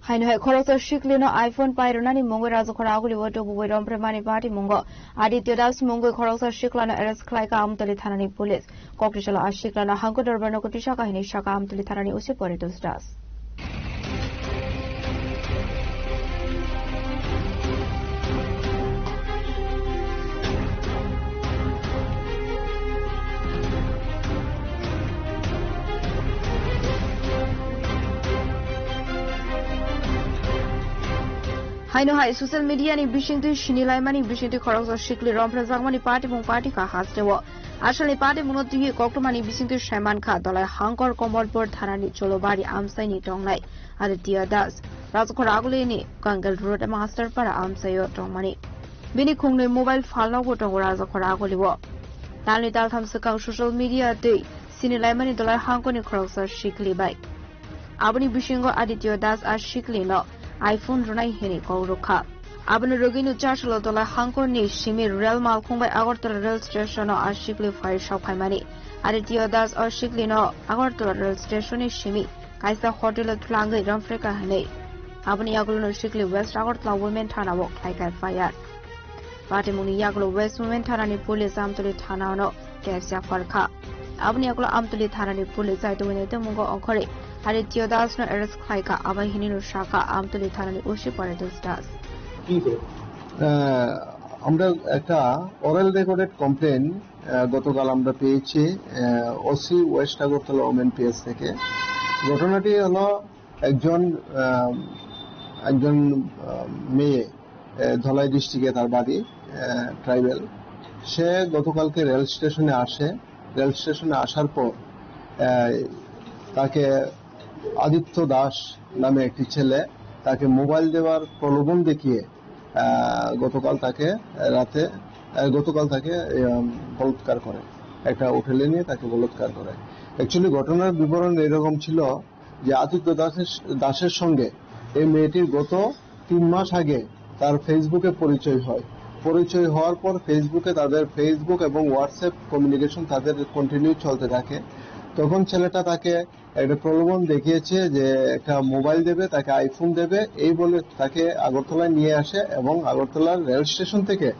Haino hai khoroksa siklino iPhone pairwnani mungwi Rajakhor Aguli o tubui rompremani bati mungo Aditya Das mungwi khoroksa siklano arrest khlaikha Amtali thanani police. Koktisalo a siklano hangko dorbarno kutisa kahini saka Amtali thanani O C Poritos Das. Haino hai social media ni bisingtwi sinilaimani bisingtwi khoroksa sikli romphrejakmani patimung patikha hasteo. Asalni patimungno twiwi koktwmani bisingtwi saimankha Dolai Hangkor Komolpur thanani Cholobari amchaini tongnai Aditya Das, Rajakhor Agulini Kangal Road Masterpara amchaio tongmani. Bini khungnwi mobile phalnokbo tongo Rajakhor Agulio. Talni taltham swkang social media twi sinilaimani Dolai Hangkorni khoroksa sikli bai. Aboni bisingo Aditya Das a siklino iPhone rwnai hwnwi kok rwkha. Aboni rwgwino Chasalo Dolai Hangkorni simi rel malkhung bai Agartala rel stationo a sikli phai sokphaimani. Aditya Das o siklino Agartala rel stationni simi kaisa hotelo twlangwi romphrekha hwnwi. Aboni yagulono sikli West Agartala Women Thanao khlaikha F I R. Patimungni yagulo West Women Thanani police Amtuli thanano case yapharkha. Aboni yagulo Amtuli thanani police saitungwi naitongmungo ongkhorwi Aditya Dasno arrest khlaikha, abo hinwi sakha Amtuli thanani O C Paritosh Das. আহ, আমরা একটা oral recorded complain, আহ, গতকাল আমরা পেয়েছি, আহ, OC west Agartala women PS থেকে। ঘটনাটি হলো একজন, আহ, একজন, আহ, মেয়ে, আহ, ধলাই ডিস্ট্রিক্টে তার বাড়ি, আহ, ট্রাইবাল। সে গতকালকে রেল স্টেশনে আসে। রেল স্টেশনে আসার পর, আহ, তাকে আদিত্য দাস নামে একটি ছেলে তাকে মোবাইল দেওয়ার প্রলোভন দেখিয়ে, আহ, গতকাল তাকে রাতে, আহ, গতকাল তাকে, উম, বলাৎকার করে। একটা হোটেলে নিয়ে তাকে বলাৎকার করে। অ্যাকচুয়ালি ঘটনার বিবরণ এরকম ছিল যে আদিত্য দাসের, দাসের সঙ্গে এই মেয়েটির গত তিন মাস আগে তার ফেসবুকে পরিচয় হয়। পরিচয় হওয়ার পর ফেসবুকে তাদের ফেসবুক এবং WhatsApp কমিউনিকেশন তাদের কন্টিনিউ চলতে থাকে। তখন ছেলেটা তাকে একটা প্রলোভন দেখিয়েছে যে একটা মোবাইল দেবে, তাকে আইফোন দেবে, এই বলে তাকে আগরতলায় নিয়ে আসে এবং আগরতলার রেল স্টেশন থেকে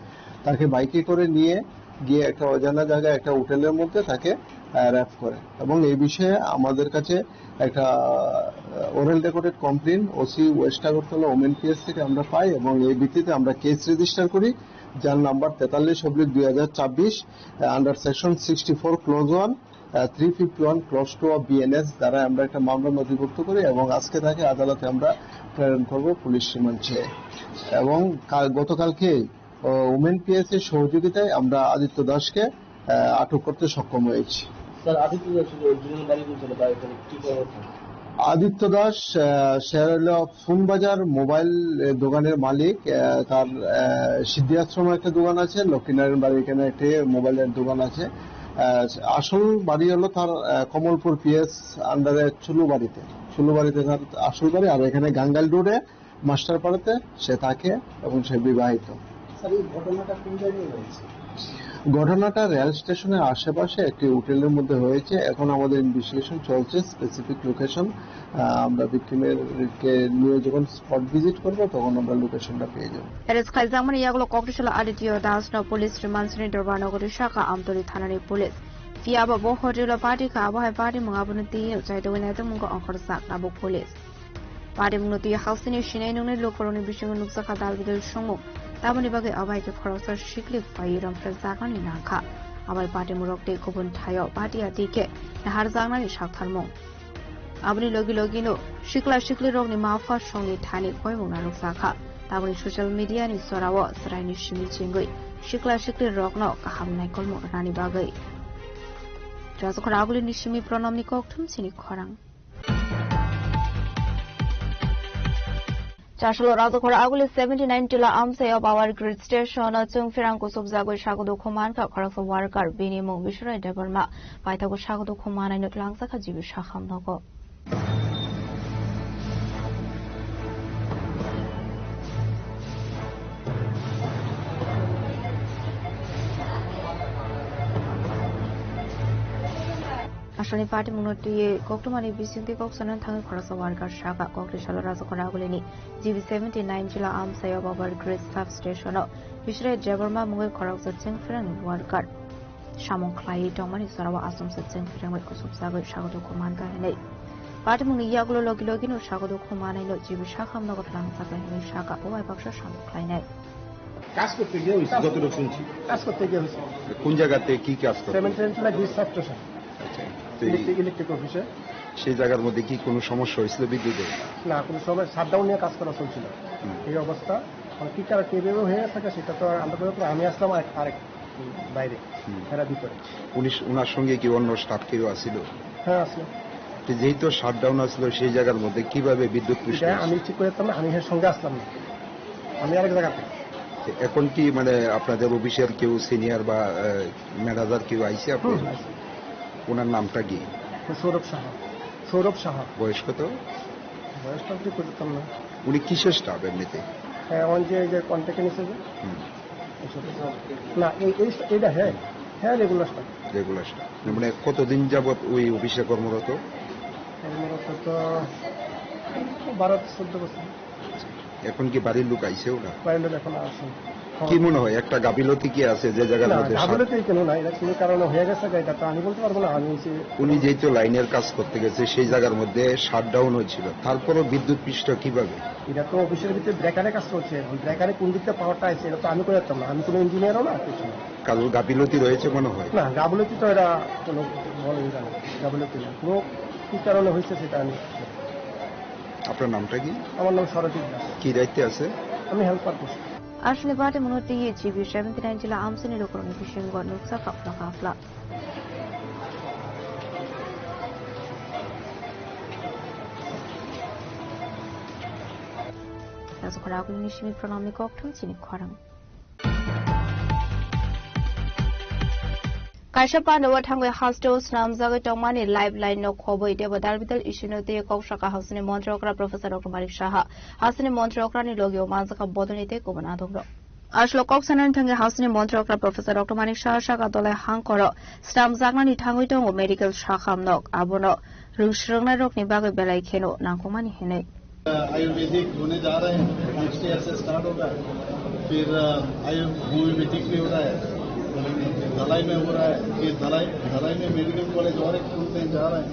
তাকে বাইকে করে নিয়ে গিয়ে একটা অজানা জায়গায় একটা হোটেলের মধ্যে তাকে, আহ, র্যাপ করে। এবং এই বিষয়ে আমাদের কাছে একটা, আহ, oral recorded complain OC west Agartala women PS থেকে আমরা পাই এবং এই ভিত্তিতে আমরা কেস রেজিস্টার করি, যার নাম্বার তেতাল্লিশ অব্লিক দুই হাজার ছাব্বিশ, ah, under section sixty four clause one, ah, three fifty one clause two of BNS দ্বারা আমরা একটা মামলা নথিভুক্ত করি এবং আজকে তাকে আদালতে আমরা প্রেরণ করব পুলিশ রিমান্ড চেয়ে। এবং কা-, গতকালকেই, আহ, ওমেন পিএস এর সহযোগিতায় আমরা আদিত্য দাসকে, আহ, আটক করতে সক্ষম হয়েছি। স্যার, আদিত্য দাসের অরিজিনাল বাড়ি কোন জায়গায় বা এখানে কি কর্মরত? আদিত্য দাস, আহ, সে হলো ফোন বাজার মোবাইল, আহ, দোকানের মালিক। আহ, তার, আহ, সিদ্ধি আশ্রমে একটা দোকান আছে, লক্ষ্মীনারায়ণ বাড়ির এখানে একটি মোবাইলের দোকান আছে। আহ, আসল বাড়ি হলো তার, আহ, কমলপুর পিএস আন্ডারে চুলুবাড়িতে, চুলুবাড়িতে তার আসল বাড়ি। আর এখানে গাঙ্গাল রোডে মাস্টারপাড়াতে সে থাকে এবং সে বিবাহিত। স্যার, এই ঘটনাটা কোন জায়গায় হয়েছে? ঘটনাটা রেল স্টেশনের আশেপাশে একটি হোটেলের মধ্যে হয়েছে। এখন আমাদের ইনভেস্টিগেশন চলছে, স্পেসিফিক লোকেশন। আহ, আমরা ভিকটিমের কে নিয়ে যখন স্পট ভিজিট করবো, তখন আমরা লোকেশনটা পেয়ে যাবো। Arrest khlaijakmani yagulo kokthai salo Aditya Das no police remand sini Durbar nogori saka Amtoli thanani police. Phiya bo bo hotel o party kha, abo hai party mung abono twi no chaitogwi naitongmungo ongkhorjak tabuk police. Patimungno twi hausini sinai nungnai lukurokni bisingo nukjakha dal bidal songmung. Tamoni bagwi abai khe khoroksa sikli phaiwi romphrejaknani nangkha. Abai patimungrok tei kubun thaio patiya twi khe naharjaknani saktharmung. Aboni logi logino sikla siklirokni mapha songni thani koimung narwkjakha. Tamoni social media ni jorao chwraini simi chengwi sikla siklirokno kaham naikolmung rwnani bagwi. Rajakhor Agulini simi Pranamni kokthum chini khorang. Chasalo Rajakhor Aguli seventy nine Tila amchaio power grid station o chwng pherang kusubjagwi sago dukhu mankha khoroksa worker, bini mung Biswrai Debbarma. Paithago sago dukhu manai no twlangjakha G B Sakham nogo. Aswkni patimungno twiwi koktwmani bisingtwi kok sanani thangwi khoroksa worker sakha, kokthai salo Rajakhor Agulini G B seventy nine Jila amchaio power grid substation o Biswrai Debbarma mungwi khoroksa chwng pherangni worker samung khlaiwi tongmani jorao achomsa chwng pherangwi kusubjagwi sago dukhu mankha hinwi. Patimungni yagulo logi logino sago dukhu manaino G B Sakham nogo twlangjakha hinwi sakha, bo bai baksa samung khlainai. কাজ করতে গিয়ে হয়েছে, যতটুকু শুনছি। কাজ করতে গিয়ে হয়েছে। কোন জায়গাতে কি কাজ করতে? Seventy nine Tila grid substation। আচ্ছা। তো এই ইলেকট্রিক, ইলেকট্রিক অফিসে। সেই জায়গার মধ্যে কি কোনো সমস্যা হয়েছিল বিদ্যুতে? না, কোনো সময় শাটডাউন নিয়ে কাজ করা চলছিল। হুম। এই অবস্থা। আর কি কারণে কিভাবে হয়ে থাকে সেটা তো আর আমরা বলতে পারি। আমি আসলাম আরেক, আরেক বাইরে, হুম। এরা ভিতরে। উনি, ওনার সঙ্গে কি অন্য স্টাফ কেউ আসছিল? হ্যাঁ, আসলো। তো যেহেতু শাটডাউন আসলো, সেই জায়গার মধ্যে কিভাবে বিদ্যুৎ পৃষ্ঠ এটা হয়েছে? আমি ঠিক করে দিতাম না, আমি এর সঙ্গে আসলাম না। আমি আরেক জায়গাতে। তো এখন কি মানে আপনাদের অফিসিয়াল কেউ সিনিয়র বা, আহ, ম্যানেজার কেউ আইছে আপনার? হুম, আইছে। ওনার নামটা কি? সৌরভ সাহা। সৌরভ সাহা। বয়স কত? বয়সটা ঠিক করে দিতাম না। উনি কিসের স্টাফ এমনিতে? হ্যাঁ, ওই যে, এই যে কন্ট্রাক্টে নিছে যে। হুম। না, এই, এই, এইটা হ্যাঁ, হ্যাঁ, রেগুলার স্টাফ। Regular staff. মানে কতদিন যাবত ওই অফিসে কর্মরত? কর্মরত তো বারো চোদ্দ বছর। এখন কি বাড়ির লোক আইছে ওরা? বাড়ির লোক এখন আসে। কি মনে হয়, একটা গাফিলতি কি আছে যে জায়গার না, মধ্যে সাত গাফিলতি কোনো নাই, এটা কোনো কারণে হয়ে গেছে, এটা তো আমি বলতে পারবো না, আমি হচ্ছে উনি যেহেতু লাইনের কাজ করতে গেছে, সেই জায়গার মধ্যে শাটডাউন হয়েছিল, তারপরও বিদ্যুৎ পৃষ্ঠ কিভাবে? এটা তো অফিসের ভিতরে ব্রেকারে কাজ চলছে, এখন ব্রেকারে কোন দিকটা পাওয়ারটা আছে, এটা তো আমি করে দিতাম না, আমি কোনো ইঞ্জিনিয়ারও না, কিছু না। কারোর গাফিলতি রয়েছে মনে হয়? না, গাফিলতি তো এটা কোনো বলা যায় না, গাফিলতি না। কোনো কি কারণে হয়েছে সেটা আমি আপনার নামটা কি? আমার নাম সরজিৎ দাস। কি দায়িত্বে আছে? আমি helper post. Aswni party mwnwi twi G B seventy nine jila amchaini lukurokni bisingo nuksa kapla kapla. Rajakhor Agulini simi Pranamni kokthum chini khorang. Kaisa pandao thangwi hasteo snamjagwi tongmani lifeline no khobwi teibo dalbidal issue no twiwi kok saka hasteni montri okra Professor Doctor Manik Saha. Hasteni montri okrani logio manjakha bodolni tei kubun adongrok. Aswk kok sanani thangwi hasteni montri okra Professor Doctor Manik Saha saka dolai hangkoro snamjaknani thangwi tongo medical sakha nok, abono rwng swrwngnairokni bagwi belai kheno nangkukmani hinwi. Ayurvedic होने जा रहे हैं, next year से स्टार्ट होगा। फिर, अ, आयु-, होम्योपैथिक भी हो रहा है, धलाई में हो रहा है, फिर धलाई, धलाई में मेडिकल कॉलेज और एक खुलने जा रहा है।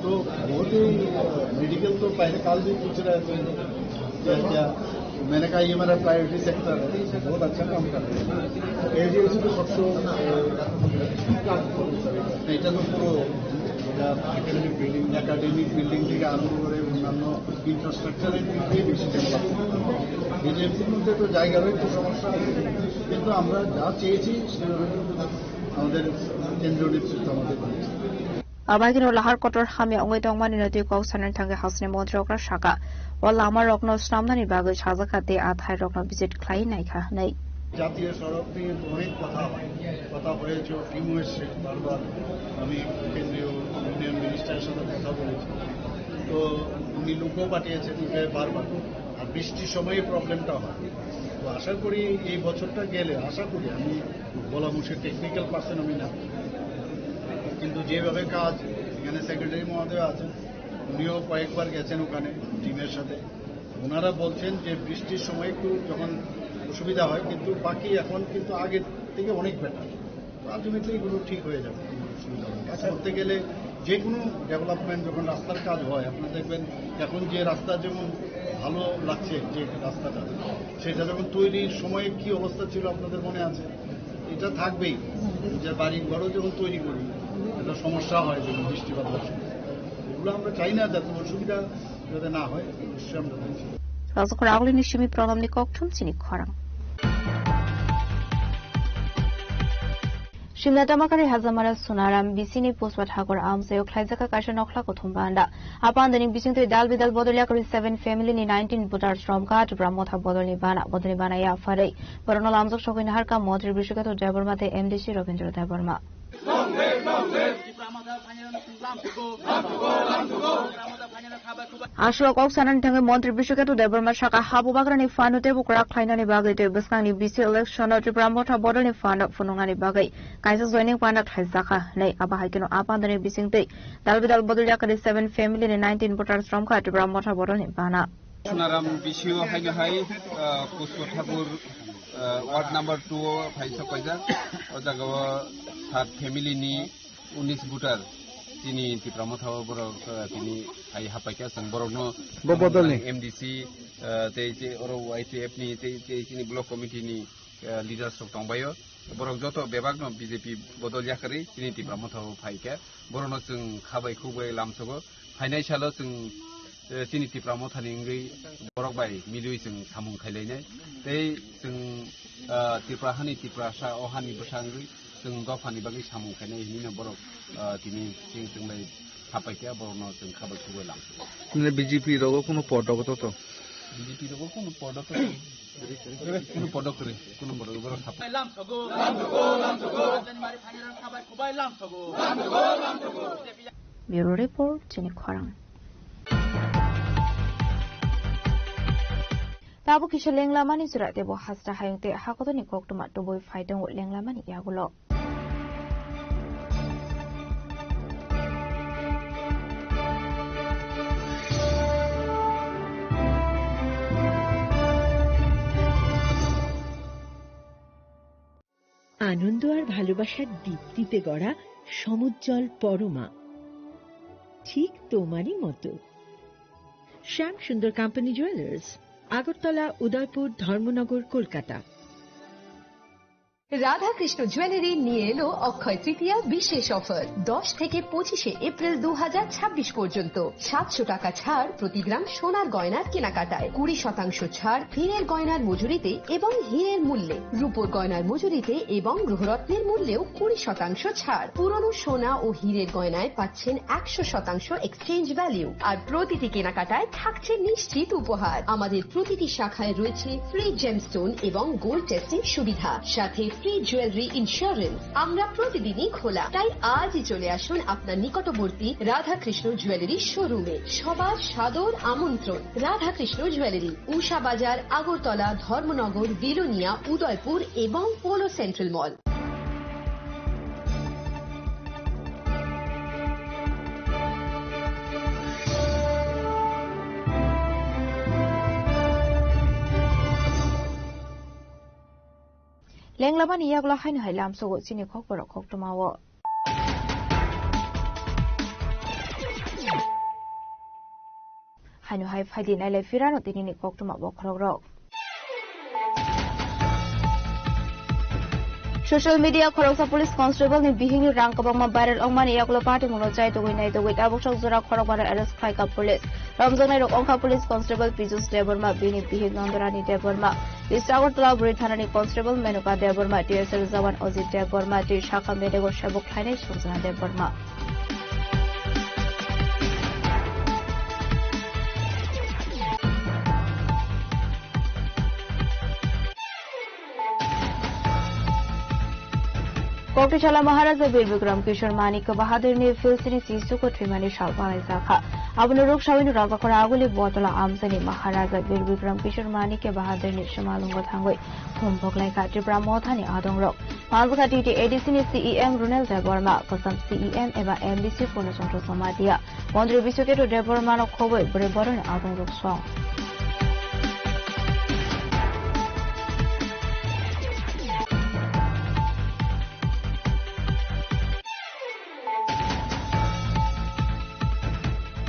तो बहुत ही, अ, मेडिकल तो पहले कल भी पूछ रहे थे, क्या, क्या? मैंने कहा, "ये मेरा प्रायोरिटी सेक्टर है, बहुत अच्छा काम कर रहे हैं।" एडीएसी तो सबसे, अ, এটা তো পুরো, এটা একাডেমিক বিল্ডিং, একাডেমিক বিল্ডিং থেকে আরম্ভ করে অন্যান্য ইনফ্রাস্ট্রাকচারের দিক দিয়ে বেশি ডেভেলপ। বিজেপির মধ্যে তো জায়গার একটু সমস্যা আছে, কিন্তু আমরা যা চেয়েছি সেভাবে কিন্তু আমাদের কেন্দ্রীয় নেতৃত্ব আমাদের দিয়েছে। Abaikeno lahar kotor hamya wngwi tongmani no twi kok sanani thangwi hasteni montri okra saka, o lama rokno snamnani bagwi sajakha tei a thairokno visit khlai naikha hwnwi. জাতীয় সড়ক নিয়ে তো অনেক কথা হয়, কথা হয়েছে, টিমও এসছে বারবার। আমি কেন্দ্রীয় ইউনিয়ন মিনিস্টারের সাথে কথা বলেছি, তো উনি লোকও পাঠিয়েছেন এখানে বারবার। আর বৃষ্টির সময় এই প্রবলেমটা হয়। তো আশা করি এই বছরটা গেলে, আশা করি, আমি বলা মুশকিল, টেকনিক্যাল পার্সন আমি না, কিন্তু যেভাবে কাজ, এখানে সেক্রেটারি মহোদয় আছেন, উনিও কয়েকবার গেছেন ওখানে টিমের সাথে। ওনারা বলছেন যে বৃষ্টির সময় একটু যখন অসুবিধা হয়, কিন্তু বাকি এখন কিন্তু আগের থেকে অনেক বেটার। আলটিমেটলি এগুলো ঠিক হয়ে যাবে, কোনো অসুবিধা হবে না। কাজ করতে গেলে যে কোনো ডেভেলপমেন্ট, যখন রাস্তার কাজ হয়, আপনারা দেখবেন এখন যে রাস্তা যেমন ভালো লাগছে, যে রাস্তাটা, সেটা যখন তৈরির সময় কি অবস্থা ছিল আপনাদের মনে আছে? এটা থাকবেই, যে বাড়ি ঘরও যখন তৈরি করি, একটা সমস্যা হয়, যেমন বৃষ্টিপাত হয়, এগুলো আমরা চাই না যাতে অসুবিধা যাতে না হয়, অবশ্যই আমরা দেখছি। Rajakhor Agulini simi Pranamni kokthum chini khorang. Simna Tamakari Hajamara Sunaram bisini Puspa Thakur amchaio khlaijak kaisa nokhla kuthum banda. Apandani bisingtwi dal bidal bodol yakari seven family ni nineteen voters romkha Tripura Motha bodolni bana. Bodolni bana yapharwi borokno lamjak sogwi naharkha Montri Bishwakethu Debbarma tei M D C Rabindra Debbarma. Aswk kok sanani thangwi Montri Bishwakethu Debbarma saka ha bubagrani phano teibo kwrak khlainani bagwi tei bwskangni B C election-o Tripura Motha bodolni phano phunuknani bagwi kaisa joining panda khlaijakha hwnwi. Abo hai kheno a pandani bisingtwi dal bidal bodol yakari seven family ni nineteen voters romkha Tripura Motha bodolni bana. Sunaram B C O haino hai, ah, Pushpa Thakur, ah, ward number two o phaisa paijak. O jaga o sat family ni unis voter chini Tipra Motha o borok, ah, tini hai hapaikha, chwng borokno Bo bodolni? M D C, ah, tei je oro Y C F ni tei, tei chini block committee ni, ah, leaders rok tongbaio. Borok joto bebak no B J P bodol yakarwi chini Tipra Motha o phaikha. Borokno chwng khabai khukbai lamsogo. Phainai salo chwng, eh, chini Tipra Mothani wngwi borok bai milwi chwng samung khailainai. Tei chwng, ah, Tripura hani Tiprasa, o hani bwsa wngwi chwng dophani bagwi samung khainai hinwi no borok, ah, tini chwng chwng bai sapai khe borokno chwng khabai khugui lang. Nini B J P rogo kuno podok to to? B J P rogo kuno podok to? Kuno podok kwrwi, kuno podok borok sapai. Bureau Report, chini khorang. Tabuk kisa lenglamani jora tebo hasta hayung tei hakotorni koktwma tubui phai tongo lenglamani yagulo. আনন্দ আর ভালোবাসার দীপ্তিতে গড়া সমুজ্জ্বল পরমা, ঠিক তোমারই মতো। শ্যাম সুন্দর company jewellers, Agartala, উদয়পুর, ধর্মনগর, কলকাতা। রাধাকৃষ্ণ জুয়েলারি নিয়ে এলো অক্ষয় তৃতীয়া বিশেষ অফার। দশ থেকে পঁচিশে এপ্রিল দু হাজার ছাব্বিশ পর্যন্ত সাতশো টাকা ছাড় প্রতি গ্রাম সোনার গয়নার কেনাকাটায়, কুড়ি শতাংশ ছাড় হীরের গয়নার মজুরিতে এবং হীরের মূল্যে, রূপোর গয়নার মজুরিতে এবং গ্রহরত্নের মূল্যেও কুড়ি শতাংশ ছাড়। পুরনো সোনা ও হীরের গয়নায় পাচ্ছেন একশো শতাংশ এক্সচেঞ্জ ভ্যালু। আর প্রতিটি কেনাকাটায় থাকছে নিশ্চিত উপহার। আমাদের প্রতিটি শাখায় রয়েছে ফ্রি জেমস্টোন এবং গোল্ড টেস্টিং সুবিধা, সাথে ফ্রি জুয়েলারি ইন্স্যুরেন্স। আমরা প্রতিদিনই খোলা, তাই আজই চলে আসুন আপনার নিকটবর্তী রাধাকৃষ্ণ জুয়েলারি শোরুমে। সবার সাদর আমন্ত্রণ। রাধাকৃষ্ণ জুয়েলারি, উষা বাজার, আগরতলা, ধর্মনগর, বিলোনিয়া, উদয়পুর এবং polo central mall. Lenglamani yagulo haino hai lamsogo chini kokborok koktwmao. Haino hai phaidi nailai phirano tinini koktwma bokhorokrok. Social media khoroksa police constable ni bihikni rang kwbangma viral wngmani yagulo party mungno chai tugwi nai tugwi tabuk sok jora khorokbarno arrest khlaikha police. Romjaknairok wngkha police constable Pijus Debbarma, bini bihik Nandorani Debbarma, East Agartala Buri thanani constable Menuka Debbarma, T S F jawan Ajit Debbarma tei sakha medego sebok khlainai Sanjana Debbarma. Koktisala Maharaja Bir Bikram Kishore Manik Bahadur ni Philistini Sisuko thwimani sal manaijakha. Abono ruk sawino Rajakhora Aguli Botala Amsani Maharaja Bir Bikram Kishore Manik Bahadur ni swmalwngo thangwi khum boklaikha Tripura Mothani adongrok. Manjakha T T A D C ni C E M Runel Debbarma, Kosam C E M eba M D C Purna Chandra Jamatia. Montri Biswakhetra Debbarmano khobwi bwrwi boroni adongrok song.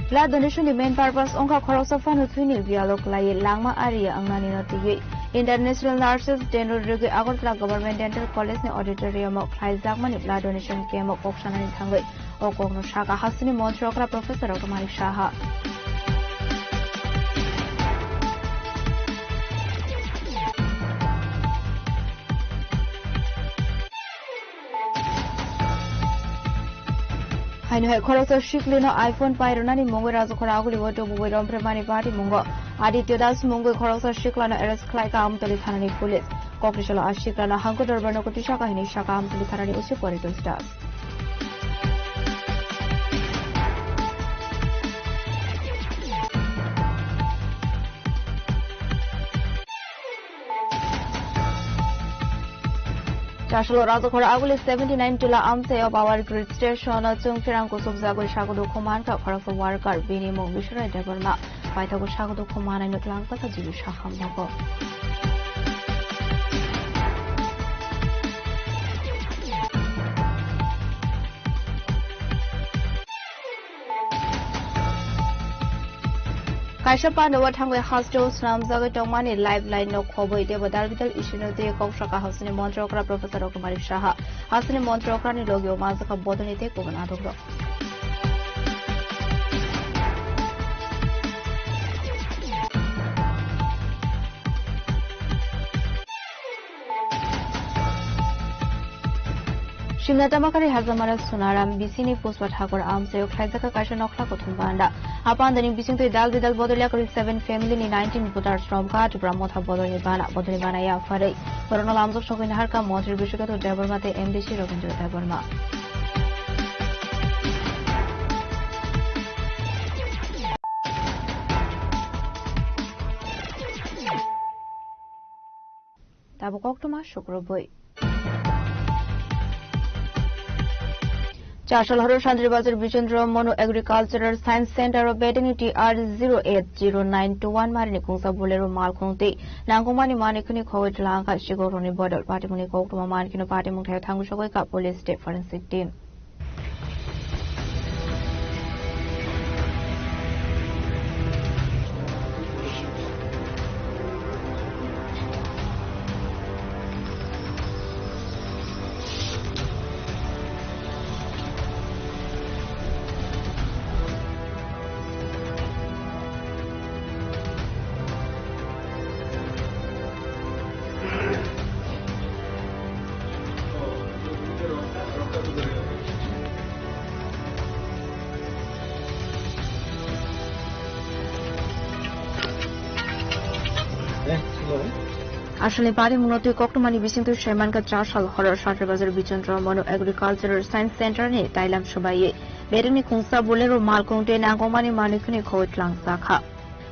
Blood donation ni main purpose wngkha khoroksa phano thwini biyalo kwlaiwi langma ariya wngnanino twiwi. International Nurses Day no rwgwi Agartala Government Dental College ni auditorium o khlaijakmani blood donation camp o kok sanani thangwi o kokno sakha hasteni montri okra Professor Dr. Manik Saha. Haino hai khoroksa siklino iPhone pairwnani mungwi Rajakhora Aguli o tubugwi romphre mani party mungo Aditya Das mungwi khoroksa siklano arrest khlaikha Amtali thanani police. Kokri salo a siklano hangko dorbar no koti saka hinwi saka Amtali thanani O C Paritos Das. Chasalo Rajakhora Aguli seventy nine Tula Amsai o power grid station o chwng pherang kusubjagwi sago dukhu mankha khoroksa worker, bini mung Biswrai Debbarma. Paithago sago dukhu manai no twlang kasa jibu saham nogo. Kaisa pandao thangwi hasteo swnamjagwi tongmani lifeline no khobwi teibo dalbidal issue no twiwi kok sakha hasteni montri okra Professor Dr. Manik Saha. Hasteni montri okrani logio manjakha bodolni tei kubun adongrok. Simna Tamakari Hajamara Sunaram bisini Puspa Thakur amchaio khlaijak kaisa nokhla kuthum panda. A pandani bisingtwi dal bidal bodol yakari seven family ni nineteen voters romkha Tipra Motha bodolni bana. Bodolni bana yapharwi borokno lamjak sogwi naharkha Montri Bishwakant Debbarma tei M D C Rabindra Debbarma. Tabuk koktwma sukrubwi. Chasal horo Santri Bazar Bichandra Manu Agricultural Science Center o bedingni T R zero eight zero nine two one marini kungsa Bolero malkhung tei nangkukmani manikhwni khogwi tlangkha sigokrokni bodol. Patimungni koktwma mankhe no patimung thaio thangwi sogwi kha police tei forensic team. Aswlni patimungno twi koktwmani bisingtwi saimankha Chasal horo Santri Bazar Bichandra Manu Agricultural Science Center ni tailam swbaiwi bedingni kungsa Bolero malkhung tei nangkukmani manikhwni khogwi tlangjakha.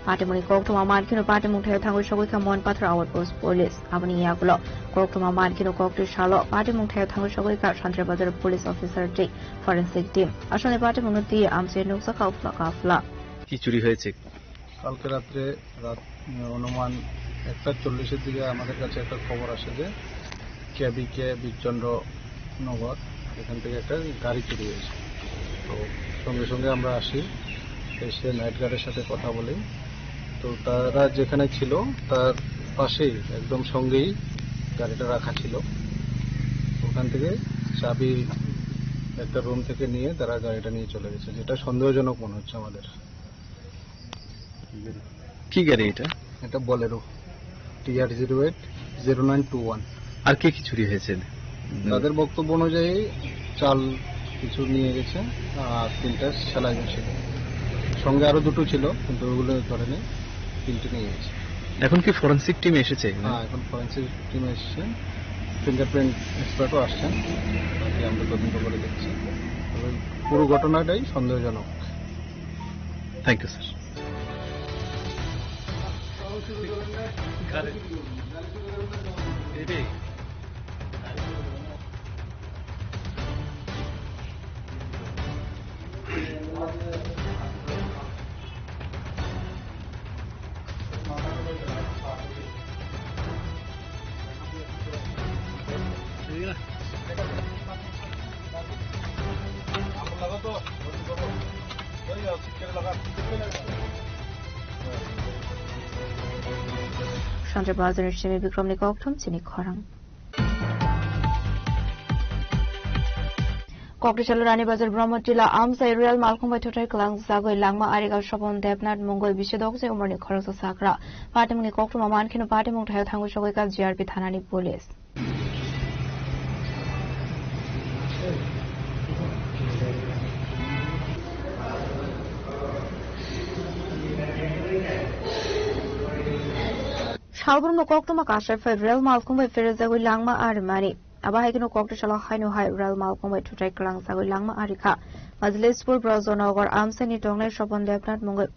Patimungni koktwma mankheno patimung thaio thangwi sogwi kha Monpathar Outpost Police. Aboni yagulo koktwma mankheno koktwi salo patimung thaio thangwi sogwi kha Santri Bazar Police Officer tei forensic team. Aswlni patimungno twi amchai nukjakha uphla kaphla. কি চুরি হয়েছে? কালকে রাত্রে রাত, আহ, অনুমান একটা চল্লিশের দিকে আমাদের কাছে একটা খবর আসে যে কেবিকে বিচন্দ্র নগর, এখান থেকে একটা গাড়ি চুরি হয়েছে। তো সঙ্গে সঙ্গে আমরা আসি, এসে নাইট গার্ডের সাথে কথা বলি। তো তারা যেখানে ছিল, তার পাশেই, একদম সঙ্গেই গাড়িটা রাখা ছিল। ওখান থেকে চাবি একটা রুম থেকে নিয়ে তারা গাড়িটা নিয়ে চলে গেছে, যেটা সন্দেহজনক মনে হচ্ছে আমাদের। কি গাড়ি এটা? এটা Bolero, T R zero eight zero nine two one. আর কি কি চুরি হয়েছে? তাদের বক্তব্য অনুযায়ী চাল কিছু নিয়ে গেছে, আর তিনটা সেলাই মেশিন, সঙ্গে আরো দুটো ছিল, কিন্তু ওগুলো ধরেনি, তিনটে নিয়ে গেছে। এখন কি ফরেন্সিক টিম এসেছে এখানে? হ্যাঁ, এখন ফরেন্সিক টিম এসছে, ফিঙ্গারপ্রিন্ট এক্সপার্টও আসছেন, বাকি আমরা তদন্ত করে দেখছি। তবে পুরো ঘটনাটাই সন্দেহজনক। Thank you, sir. Sanjay Bazar ni simi Bikram ni kokthum chini khorang. Kokri Chalurani Bazar Brahmatila amsai real malkhung bai thutai kwlang jagoi langma ariga Sopon Debnath mungoi bisi dokjai umorni khoroksa sakra. Patimungni koktwma mankheno patimung thaio thangwi sogwi kha G R P thanani police. Salbrumno koktwma kasai phai rel malkhung bai pherejagwi langma arimani. Abo hai kheno kokti salo haino hai rel malkhung bai thutai kwlang jagwi langma arikha. Majlespur Brajanagar amsani tongnai Sopon Debnath mungwi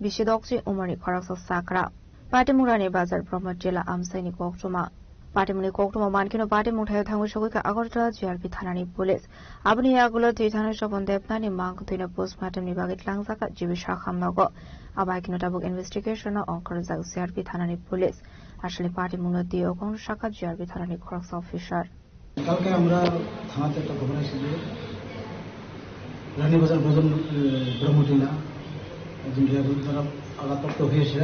bisi dokchi umorni khoroksa sakra. Patimungrani Bazar Brahma Jila amsaini koktwma. Patimungni koktwma mankheno patimung thaio thangwi sogwi kha Agartala G R P thanani police. Aboni yagulo twi thanai Sopon Debnathni mang twino postmortemni bagwi tlangjaka G B Sakham nogo. Abo hai kheno tabuk investigation-o ongkhorjak G R P thanani police. Aswlni patimungno twi o kongno sakha G R P thanani khoroksa officer. কালকে আমরা থানাতে একটা খবর আসে যে রানীবাজার ব্রজন, এ, ব্রহ্মটিলা একজন ড্রাইভার দ্বারা আঘাতপ্রাপ্ত হয়ে সে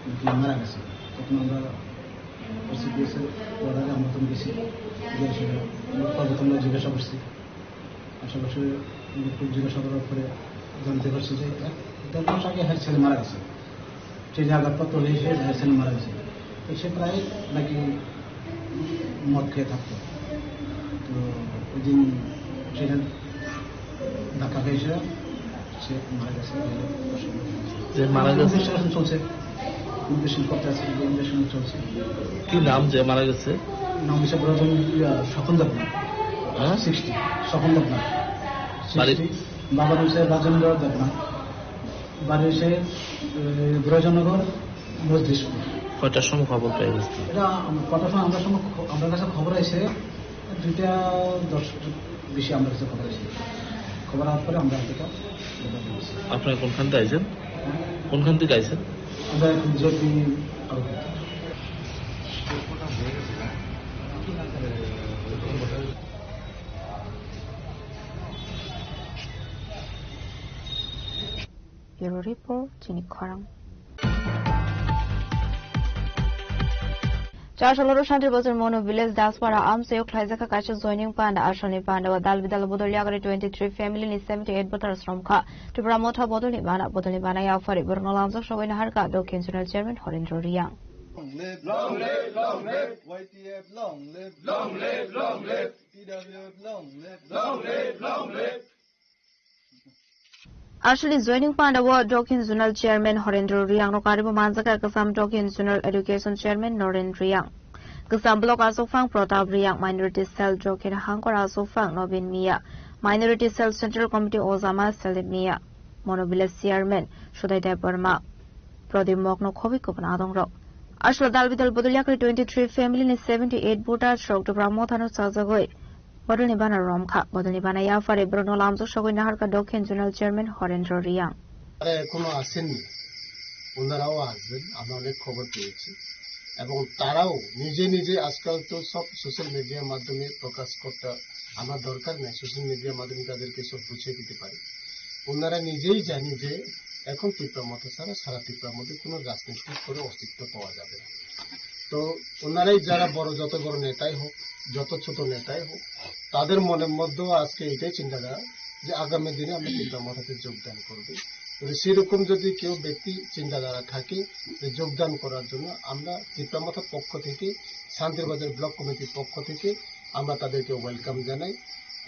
নাকি মারা গেছে। তখন আমরা এসে গিয়েছে, অর্ডারে আমরা তখন গেছি, গিয়ে সে আমরা সর্বপ্রথম আমরা জিজ্ঞাসা করছি। আশেপাশে লোকজন জিজ্ঞাসা করার পরে জানতে পারছি যে এক দেড় মাস আগে হ্যাঁ ছেলে মারা গেছে। ট্রেনে আঘাতপ্রাপ্ত হয়ে সে হ্যাঁ ছেলে মারা গেছে। তো সে প্রায় নাকি মদ খেয়ে থাকতো। তো ওই দিন ট্রেনের ধাক্কা খেয়েছে, সে মারা গেছে। যে মারা গেছে? ইনভেস্টিগেশন চলছে, ইনভেস্টিগেশন করতে আছে, ইনভেস্টিগেশন চলছে। কি নাম যে মারা গেছে? নাম হচ্ছে ব্রজন, ইয়া, স্বপন দেবনাথ। হ্যাঁ? সিক্সটি, স্বপন দেবনাথ। বাড়ি? সিক্সটি। বাবার হচ্ছে রাজেন্দ্র দেবনাথ। বাড়ি হচ্ছে, এ, ব্রজনগর, মজলিশপুর। কয়টার সময় খবর পেয়ে গেছে? এটা আম-, কটার সময় আমরা সময় খ-, আমার কাছে খবর আছে দুইটা দশ বেশি আমার কাছে খবর আছে। খবর আসার পরে আমরা এটা খবর দিয়েছি। আপনারা কোনখান থেকে আইছেন? হ্যাঁ? কোনখান থেকে আইছেন? আমরা এখন JP outlet. Bureau Report, Chini Khorang. Chashaloro Shantir Bazar Mono Village Daspara amchayok khlaijak kha kaisa joining panda, asalni panda o dal bidal bodol yagari twenty three family ni seventy eight voters romkha. Tripura Motha bodolni bana, bodolni bana yaphari borokno lamjak sogwi naharkha Dokhin Zonal Chairman Horendra Reang. Long live, long live, long live. Y T F long live. Long live, long live. T W F long live. Long live, long live. Aswkni joining panda o Dokhin Zonal Chairman Horendra Reang no karibo manjak kha Kasam Dokhin Zonal Education Chairman Noren Reang, Kasam Block Asokphang Pratap Reang, Minority Cell Dokhin Hangkor Asokphang Nobin Mia, Minority Cell Central Committee Ojama Selim Mia, Mono Village Chairman Sudai Debbarma, Prodip Mok no khobwi kubun adongrok. Aswk dal bidal bodol yakri twenty three family ni seventy eight voters rok Tripura Motha no chajagwi Bodolni bana romkha. Bodolni bana yaphari borokno lamjak sogwi naharkha Dokhin Zonal Chairman Horendra Reang. তারা এখনো আসেননি, ওনারাও আসবেন, আমরা অনেক খবর পেয়েছি। এবং তারাও নিজে নিজে, আজকাল তো সব সোশ্যাল মিডিয়ার মাধ্যমে প্রকাশ করতে আমার দরকার নেই, সোশ্যাল মিডিয়ার মাধ্যমে তাদেরকে সব বুঝিয়ে দিতে পারি। ওনারা নিজেই জানি যে এখন তিপ্রা মথা ছাড়া সারা তিপ্রার মধ্যে কোনো রাজনৈতিক কোনো অস্তিত্ব পাওয়া যাবে না। তো ওনারাই যারা বড়, যত বড় নেতাই হোক, যত ছোট নেতাই হোক, তাদের মনের মধ্যেও আজকে এটাই চিন্তাধারা যে আগামী দিনে আমরা তিপ্রা মথাতে যোগদান করব। তো সেরকম যদি কেউ ব্যক্তি চিন্তাধারা থাকে যে যোগদান করার জন্য, আমরা তিপ্রা মথার পক্ষ থেকে, শান্তিরবাজার ব্লক কমিটির পক্ষ থেকে আমরা তাদেরকে ওয়েলকাম জানাই।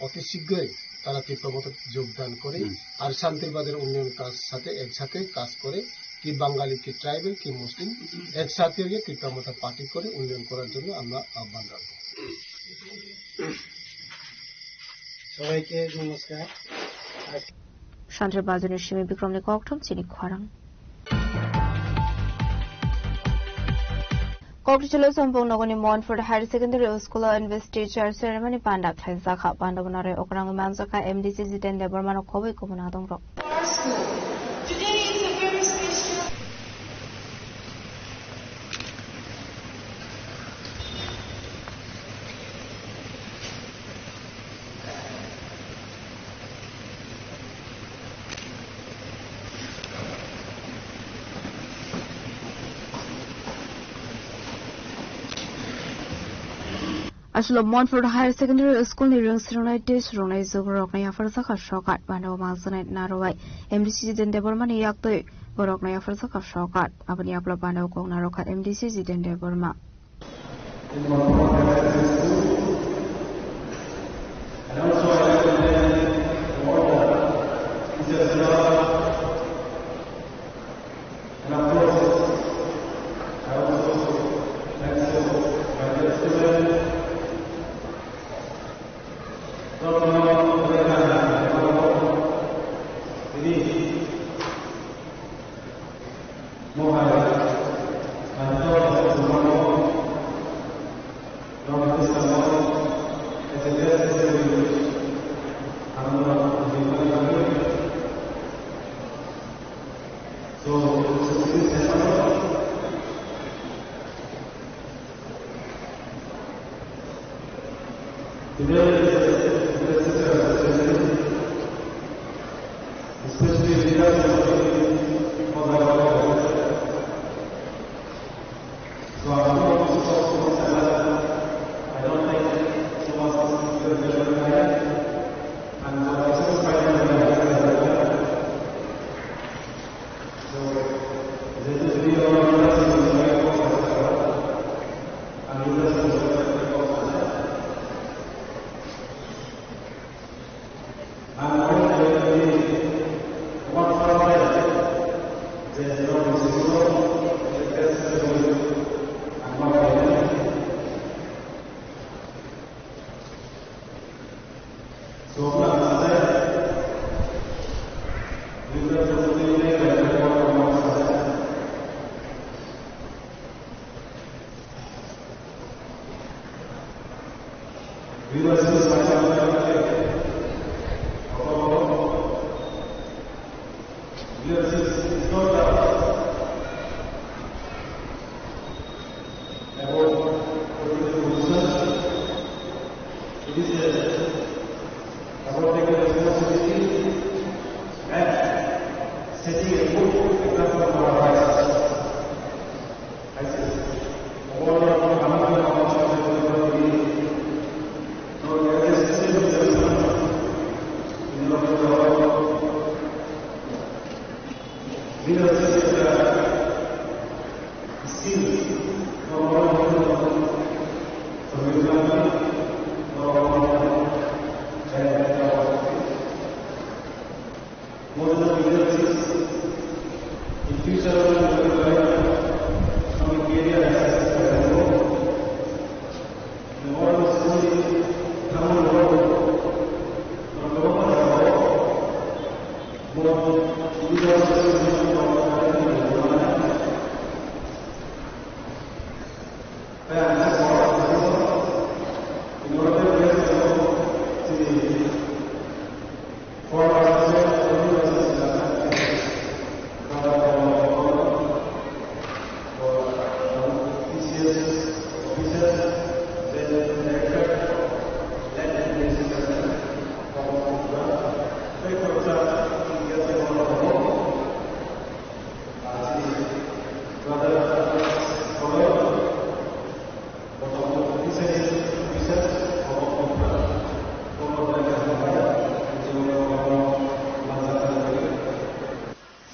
অতি শীঘ্রই তারা তিপ্রা মথাতে যোগদান করে হুম। আর শান্তিরবাজার উন্নয়ন কাজ সাথে একসাথে কাজ করে, কি বাঙালি, কি ট্রাইবাল, কি মুসলিম, একসাথে হয়ে তিপ্রা মথা পার্টি করে উন্নয়ন করার জন্য আমরা আহ্বান রাখবো। সবাইকে নমস্কার। Shantir Bazar ni simi Bikram ni kokthum chini khorang. Kokthum chelo Sompong nogoni Montfort Higher Secondary School o investiture ceremony panda khlaijak kha. Panda bo narwi okrangwi manjak kha M D C Jiten Debbarma no khobwi kubun adongrok. Today is a very special Aswk Montfort Higher Secondary School ni rwng swrwngnai tei swrwngnai jugrok no yapharjak kha sokar. Panda o manjaknai narwai M D C Jiten Debbarma ni yaktwi borok no yapharjak kha sokar. Aboni yagulo panda o kok narwk kha M D C Jiten Debbarma. Today is a special occasion, especially because of our So, I don't think so much, and I don't think so much is very clear, and so I just try to So, this is the only person who is very close to us, and he doesn't know very close to us. It is about taking responsibility and setting a good example for our vices.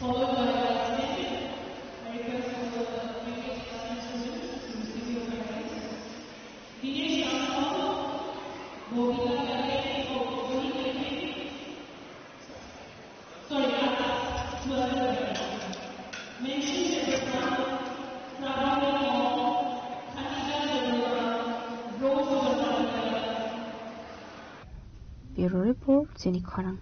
Followed by the statement, I request all the previous classroom students to receive your medals. Dinesh Rangkhal, Bobita Kale, oh, Boni Kale. Sorry, Atas, two other medals. Mentioned at the front, Prabhani Kaur, Khatija Debolal, bronze medal. Bureau Report, Chini Khorang.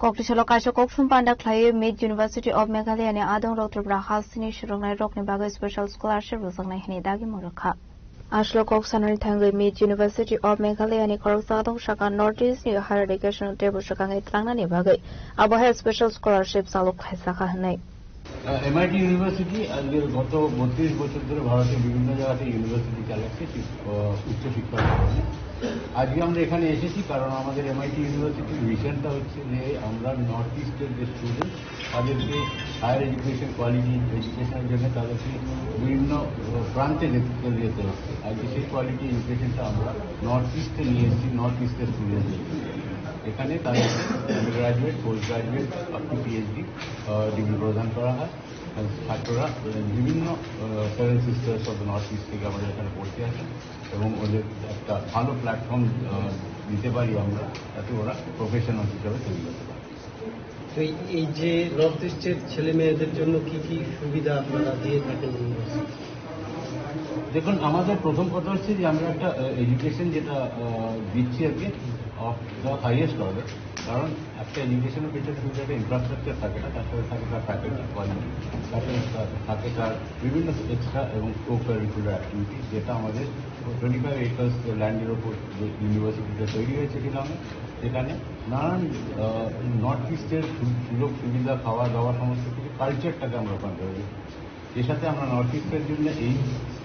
Kokri salo kaisa kok sum panda khlaiwi Meet University of Meghalaya ni adong rok Tripura hasteni swrwngnai rokni bagwi special scholarship rwjaknai hwnwi dagi mung rwkha. Aslo kok sanani thangwi Meet University of Meghalaya ni khoroksa adong saka North East ni higher education teibo swkangwi tlangnani bagwi abo hai special scholarship chalok khlaisakha hwnwi. Ah, MIT university আজকের গত বত্রিশ বছর ধরে ভারতের বিভিন্ন জায়গাতে ইউনিভার্সিটি চালাচ্ছে শিক-, আহ, উচ্চশিক্ষার কারণে। আজকে আমরা এখানে এসেছি কারণ আমাদের এমআইটি ইউনিভার্সিটির মিশনটা হচ্ছে যে আমরা নর্থ ইস্টের যে স্টুডেন্ট তাদেরকে হায়ার এডুকেশন, কোয়ালিটি এডুকেশনের জন্য তাদেরকে বিভিন্ন, আহ, প্রান্তে যেতে, চলে যেতে হচ্ছে। আজকে সেই কোয়ালিটি এডুকেশনটা আমরা নর্থ ইস্টে নিয়ে এসেছি, নর্থ ইস্টের স্টুডেন্টদের। এখানে তারা graduate, post graduate, up to PhD, uh, degree প্রদান করা হয়। আর ছাত্ররা, আহ, বিভিন্ন, আহ, seven sisters of north east থেকে আমাদের এখানে পড়তে আসেন এবং ওদের একটা ভালো প্ল্যাটফর্ম, আহ, দিতে পারি আমরা, যাতে ওরা প্রফেশনাল হিসাবে তৈরি হতে পারে। তো এই, এই যে নর্থ ইস্টের ছেলে মেয়েদের জন্য কি কি সুবিধা আপনারা দিয়ে থাকেন ইউনিভার্সিটি? দেখুন, আমাদের প্রথম কথা হচ্ছে যে আমরা একটা, আহ, এডুকেশন যেটা, আহ, দিচ্ছি আর কি, অফ দ্য হাইয়েস্ট অর্ডার। কারণ একটা এডুকেশনের পেছনে শুধু একটা ইনফ্রাস্ট্রাকচার থাকে না, তার সাথে থাকে তার ফ্যাকাল্টি কোয়ালিটি, তার সাথে তা-, থাকে তার বিভিন্ন এক্সট্রা এবং কো কারিকুলার অ্যাক্টিভিটিস, যেটা আমাদের টোয়েন্টি ফাইভ একর্স ল্যান্ডের ওপর যে ইউনিভার্সিটিটা তৈরি হয়েছে শিলংয়ে, সেখানে নানান, আহ, নর্থ ইস্টের সু-, সুযোগ সুবিধা, খাওয়া দাওয়া, সমস্ত কিছু কালচারটাকে আমরা ওখানে তৈরি করি। এর সাথে আমরা নর্থ ইস্টের জন্য এই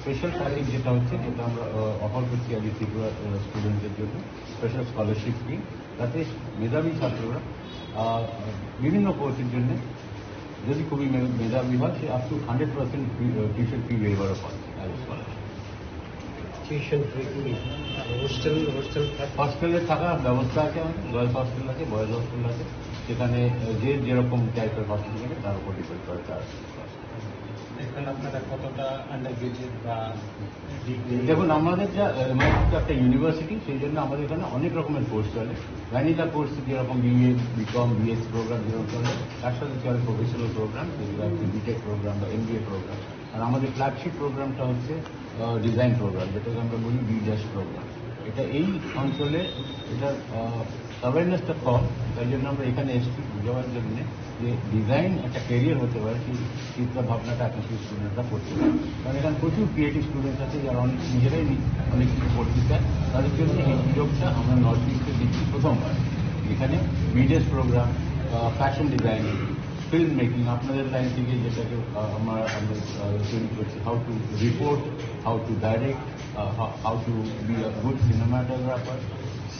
স্পেশাল প্যাকেজ যেটা হচ্ছে, যেটা আমরা, আহ, অফার করছি আগে ত্রিপুরা, আহ, স্টুডেন্টদের জন্য স্পেশাল স্কলারশিপ স্কিম, যাতে মেধাবী ছাত্ররা, আহ, বিভিন্ন কোর্সের জন্য যদি খুবই মে-, মেধাবী হয়, সে up to hundred percent fee, uh, tuition fee ওয়েভারও পায় as a scholarship. Tuition fee কি? আর হোস্টেল, হোস্টেল থাক- হস্টেলে থাকার ব্যবস্থা আছে আমাদের, গার্লস হস্টেল আছে, বয়েজ হস্টেল আছে, সেখানে, আহ, যে যেরকম টাইপের হস্টেল থাকে তার উপর ডিপেন্ড করে তার এখানে আপনারা কতটা আন্ডার গ্র্যাজুয়েট বা ডিগ্রি? দেখুন, আমাদের যা, আহ, মানে, তো একটা ইউনিভার্সিটি, সেই জন্য আমাদের এখানে অনেক রকমের কোর্স চলে। ভ্যানিলা কোর্স যেরকম বিএ, বিকম, বিএসসি প্রোগ্রাম যেরকম চলে, তার সাথে চলে প্রফেশনাল প্রোগ্রাম, যেগুলো হচ্ছে বিটেক প্রোগ্রাম বা এমবিএ প্রোগ্রাম। আর আমাদের ফ্ল্যাগশিপ প্রোগ্রামটা হচ্ছে, আহ, ডিজাইন প্রোগ্রাম, যেটাকে আমরা বলি বিডাস প্রোগ্রাম। এটা এই অঞ্চলে, এটা, আহ, অ্যাওয়ারনেসটা কম, তাই জন্য আমরা এখানে এসেছি বোঝাবার জন্য যে ডিজাইন একটা ক্যারিয়ার হতে পারে, সেই চিন্তা ভাবনাটা এখন সেই স্টুডেন্টরা করতে পারে। কারণ এখানে প্রচুর ক্রিয়েটিভ স্টুডেন্ট আছে, যারা অনেক নিজেরাই নি-, অনেক কিছু করতে চায়, তাদের জন্য এই সুযোগটা আমরা নর্থ ইস্টে দিচ্ছি প্রথমবার। এখানে বিডাস প্রোগ্রাম, আহ, ফ্যাশন ডিজাইনিং, ফিল্ম মেকিং, আপনাদের লাইন থেকে যেটাকে, আহ, আমরা, আমরা, আহ, তৈরি করছি, how to report, how to direct, আহ, how, how to be a good cinematographer,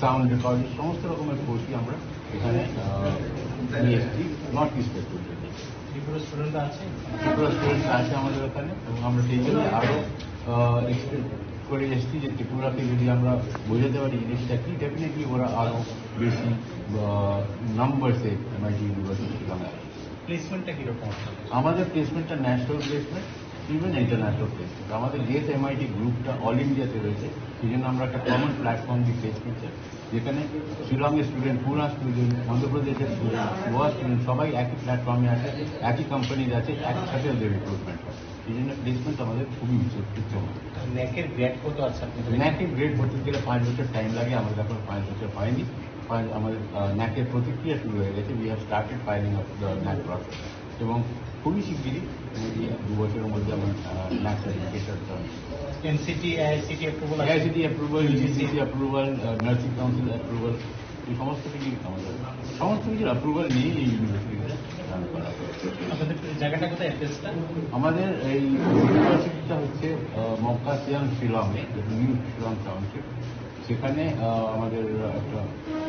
sound recording, সমস্ত রকমের কোর্সই আমরা এখানে, আহ, নিয়ে এসেছি নর্থ ইস্টের জন্য। ত্রিপুরা স্টুডেন্ট আছে? ত্রিপুরা স্টুডেন্ট আছে আমাদের ওখানে, এবং আমরা সেই জন্য আরও, আহ, এক্সপেক্ট করে এসেছি যে ত্রিপুরাকে যদি আমরা বোঝাতে পারি জিনিসটা কি, ডেফিনেটলি ওরা আরও বেশি, আহ, নাম্বারসে এমআইটি ইউনিভার্সিটি শিলং আসবে। প্লেসমেন্টটা কীরকম হবে? আমাদের প্লেসমেন্টটা national placement, even international placement. আমাদের যেহেতু এমআইটি গ্রুপটা অল ইন্ডিয়াতে রয়েছে, সেই জন্য আমরা একটা কমন প্লেটফর্ম দিই প্লেসমেন্টের, যেখানে শিলংয়ের স্টুডেন্ট, পুনা স্টুডেন্ট, অন্ধ্রপ্রদেশের স্টুডেন্ট, গোয়া স্টুডেন্ট সবাই একই প্ল্যাটফর্মে আছে, একই কোম্পানিজ আছে, একসাথে ওদের রিক্রুটমেন্ট হয়। সেই জন্য প্লেসমেন্ট আমাদের খুবই উচ্চ, উচ্চ মানের। ন্যাকের গ্রেড কত আছে আপনাদের? ন্যাকের গ্রেড হতে গেলে পাঁচ বছর টাইম লাগে, আমাদের এখন পাঁচ বছর হয়নি। পাঁচ, আমাদের, আহ, ন্যাকের প্রতিক্রিয়া শুরু হয়ে গেছে। We have started filing of the ন্যাক প্রসেস। এবং খুবই শিগগিরই, maybe দু বছরের মধ্যে আমার, আহ, ন্যাক সার্টিফিকেশন হবে। এনসিটি, এআইসিটি অ্যাপ্রুভাল আছে? এআইসিটি অ্যাপ্রুভাল, ইউজিসি অ্যাপ্রুভাল, আহ, নার্সিং কাউন্সিল অ্যাপ্রুভাল, এই সমস্ত কিছু আমাদের, সমস্ত কিছুর অ্যাপ্রুভাল নিয়ে এই ইউনিভার্সিটিটা রান করা হয়। আপনাদের জায়গাটা কোথায়, অ্যাড্রেসটা? আমাদের এই ইউনিভার্সিটিটা হচ্ছে, আহ, মক্কা সিয়াং শিলং, যেটা নিউ শিলং টাউনশিপ। সেখানে, আহ, আমাদের একটা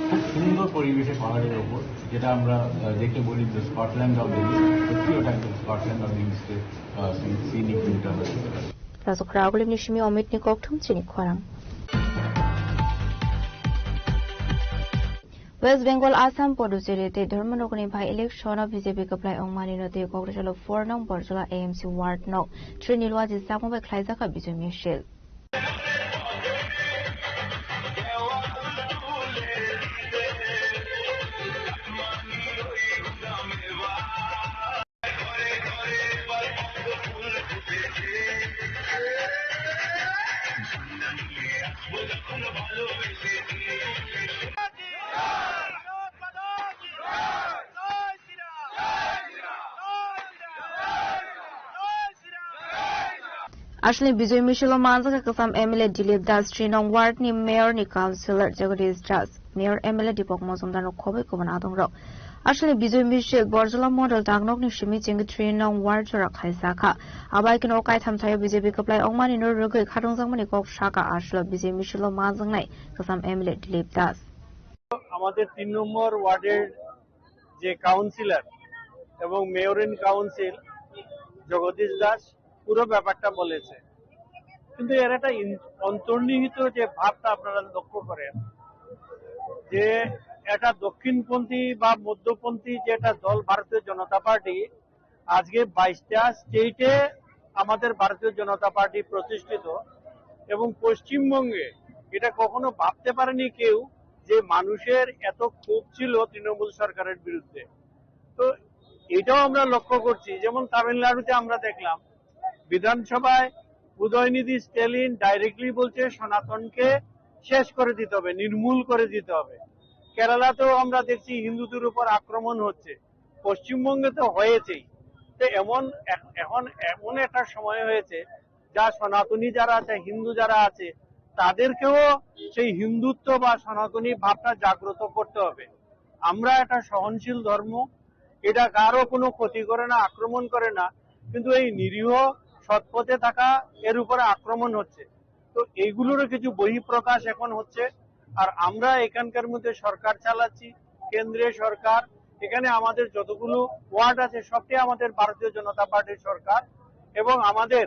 খুব সুন্দর পরিবেশে পাহাড়ের ওপর, যেটা আমরা, আহ, দেখে বলি যে স্কটল্যান্ড অফ দ্য ইস্ট, সত্যি ওটা একদম স্কটল্যান্ড অফ দ্য ইস্টের, আহ, সি-, সিনিক ভিউটা আমরা দেখতে পাই। Rajok Ragulim ni simi Omit ni kokthum chini khorang. West Bengal, Assam, Puducherry tei Dharmanagar ni by election o B J P kwplai wngmani no tei Kokrajhar four nong Borjola A M C ward no three ni lua jisakma bai khlaijak kha Bijoy Misil. Aswkni Bijoy Misilo manjakha kwcham M L A Dilip Das, three nong ward ni mayor ni councillor Jagadish Das, mayor M L A Deepak Majumdar no khobwi kubun adong rok. Aswkni Bijoy Misil Borjola Model Dangnok ni simi chingwi three nong ward jora khaijak kha. Abai kheno o kaitham thaio B J P kwplai wngmani no rwgwi khatungjakmani kok sakha, aswk Bijoy Misilo manjaknai kwcham M L A Dilip Das. আমাদের তিন নম্বর ওয়ার্ডের যে কাউন্সিলর এবং mayor in council Jagadish দাস পুরো ব্যাপারটা বলেছে, কিন্তু এর একটা ইন-, অন্তর্নিহিত যে ভাবটা আপনারা লক্ষ্য করেন যে এটা দক্ষিণপন্থী বা মধ্যপন্থী যে একটা দল ভারতীয় জনতা পার্টি, আজকে বাইশটা স্টেটে আমাদের ভারতীয় জনতা পার্টি প্রতিষ্ঠিত এবং পশ্চিমবঙ্গে এটা কখনো ভাবতে পারেনি কেউ যে মানুষের এত ক্ষোভ ছিল তৃণমূল সরকারের বিরুদ্ধে। তো এটাও আমরা লক্ষ্য করছি, যেমন তামিলনাড়ুতে আমরা দেখলাম বিধানসভায় উদয়নিধি স্ট্যালিন ডাইরেক্টলি বলছে সনাতনকে শেষ করে দিতে হবে, নির্মূল করে দিতে হবে। কেরালাতেও আমরা দেখছি হিন্দুদের উপর আক্রমণ হচ্ছে, পশ্চিমবঙ্গে তো হয়েছেই। তো এমন এখ-, এখন এমন একটা সময় হয়েছে যা সনাতনী যারা আছে, হিন্দু যারা আছে, তাদেরকেও সেই হিন্দুত্ব বা সনাতনী ভাবটা জাগ্রত করতে হবে। আমরা একটা সহনশীল ধর্ম, এটা কারো কোনো ক্ষতি করে না, আক্রমণ করে না, কিন্তু এই নিরীহ সৎপথে থাকা এর উপরে আক্রমণ হচ্ছে। তো এইগুলোরও কিছু বহিঃপ্রকাশ এখন হচ্ছে। আর আমরা এখানকার মধ্যে সরকার চালাচ্ছি, কেন্দ্রীয় সরকার, এখানে আমাদের যতগুলো ওয়ার্ড আছে সবটাই আমাদের ভারতীয় জনতা পার্টির সরকার। এবং আমাদের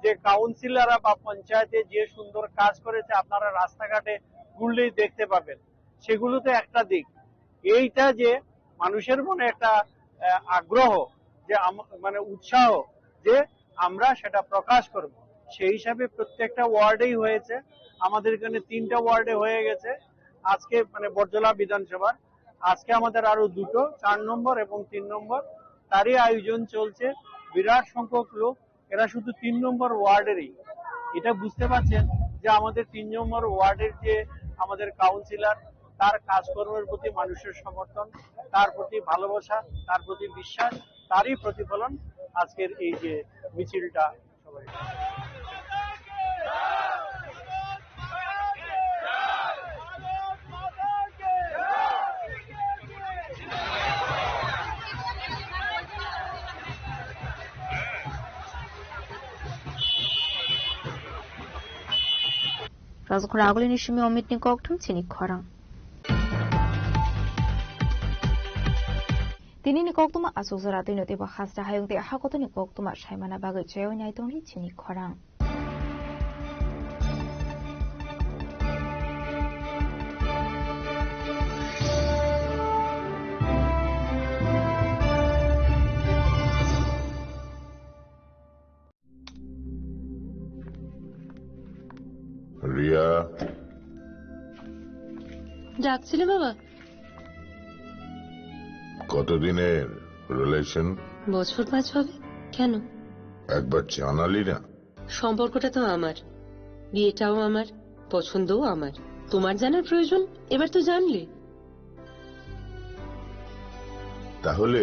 যে কাউন্সিলররা বা পঞ্চায়েতে যে সুন্দর কাজ করেছে, আপনারা রাস্তাঘাটে ঘুরলেই দেখতে পাবেন, সেগুলো তো একটা দিক। এইটা যে মানুষের মনে একটা, আহ, আগ্রহ, যে আম-, মানে উৎসাহ, যে আমরা সেটা প্রকাশ করব। সেই হিসাবে প্রত্যেকটা ওয়ার্ডেই হয়েছে, আমাদের এখানে তিনটা ওয়ার্ডে হয়ে গেছে। আজকে মানে বটজলা বিধানসভার, আজকে আমাদের আরো দুটো, চার নম্বর এবং তিন নম্বর, তারই আয়োজন চলছে। বিরাট সংখ্যক লোক, এরা শুধু তিন নম্বর ওয়ার্ডেরই। এটা বুঝতে পারছেন যে আমাদের তিন নম্বর ওয়ার্ডের যে আমাদের কাউন্সিলর, তার কাজকর্মের প্রতি মানুষের সমর্থন, তার প্রতি ভালোবাসা, তার প্রতি বিশ্বাস, তারই প্রতিফলন আজকের এই যে মিছিলটা। সবাই Rajakhor agulini simi Omitni kokthum chini khorang. Tinini koktwma aswk jora twi no teibo hasta hayung tei hakotoni koktwma saimana bagwi chaywi nai tongdi chini khorang. Riya. ডাকছিলে বাবা? কতদিনের রিলেশন? বছর পাঁচ হবে। কেন? একবার জানালি না। সম্পর্কটা তো আমার, বিয়েটাও আমার, পছন্দও আমার। তোমার জানার প্রয়োজন, এবার তো জানলে। তাহলে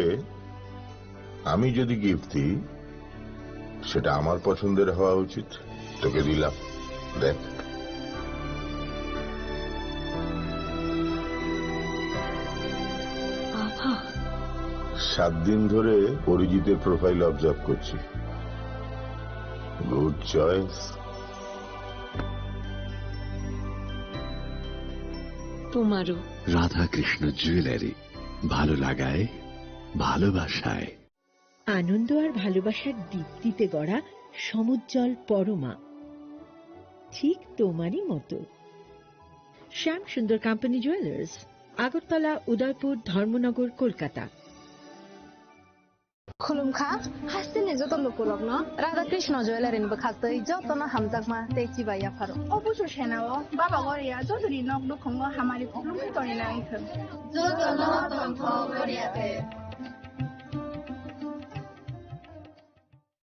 আমি যদি গিফট দিই, সেটা আমার পছন্দের হওয়া উচিত। তোকে দিলাম, দেখ। বাবা। সাত দিন ধরে অরিজিতের প্রোফাইল অবজার্ভ করছি। Good choice. তোমারও। রাধাকৃষ্ণ জুয়েলারি, ভালো লাগায়, ভালোবাসায়। আনন্দ আর ভালোবাসার দীপ্তিতে গড়া সমুজ্জ্বল পরমা, ঠিক তোমারই মতো। শ্যাম সুন্দর কোম্পানি জুয়েলার্স, আগরতলা, উদয়পুর, ধর্মনগর, Kolkata. Khulumkha, hasteni joto lukurokno Radha Krishna Jewellery ni bwkhaktwi jotono hamjakma tei chibai yapharo. O busu senao Baba Goria jotoni nok nukhungo hamari khulumwi tongwi nangthwng. Jotono tongthok Goria te.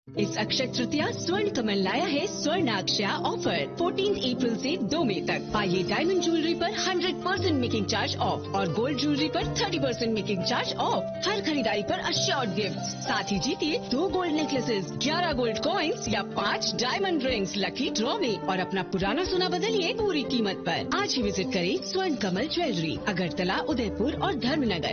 इस अक्षय तृतीया स्वर्ण कमल लाया है स्वर्ण अक्षया offer. Fourteen April से दो मई तक पाइए डायमंड ज्वेलरी पर hundred percent making charge off और गोल्ड ज्वेलरी पर thirty percent making charge off. हर खरीदारी पर अश्योर्ड गिफ्ट, साथ ही जीतिए दो गोल्ड नेकलेसेस, ग्यारह गोल्ड कॉइंस या पाँच डायमंड रिंग्स लकी ड्रॉ में और अपना पुराना सोना बदलिए पूरी कीमत पर। आज ही विजिट करें स्वर्ण कमल ज्वेलरी, अगरतला, उदयपुर और धर्मनगर।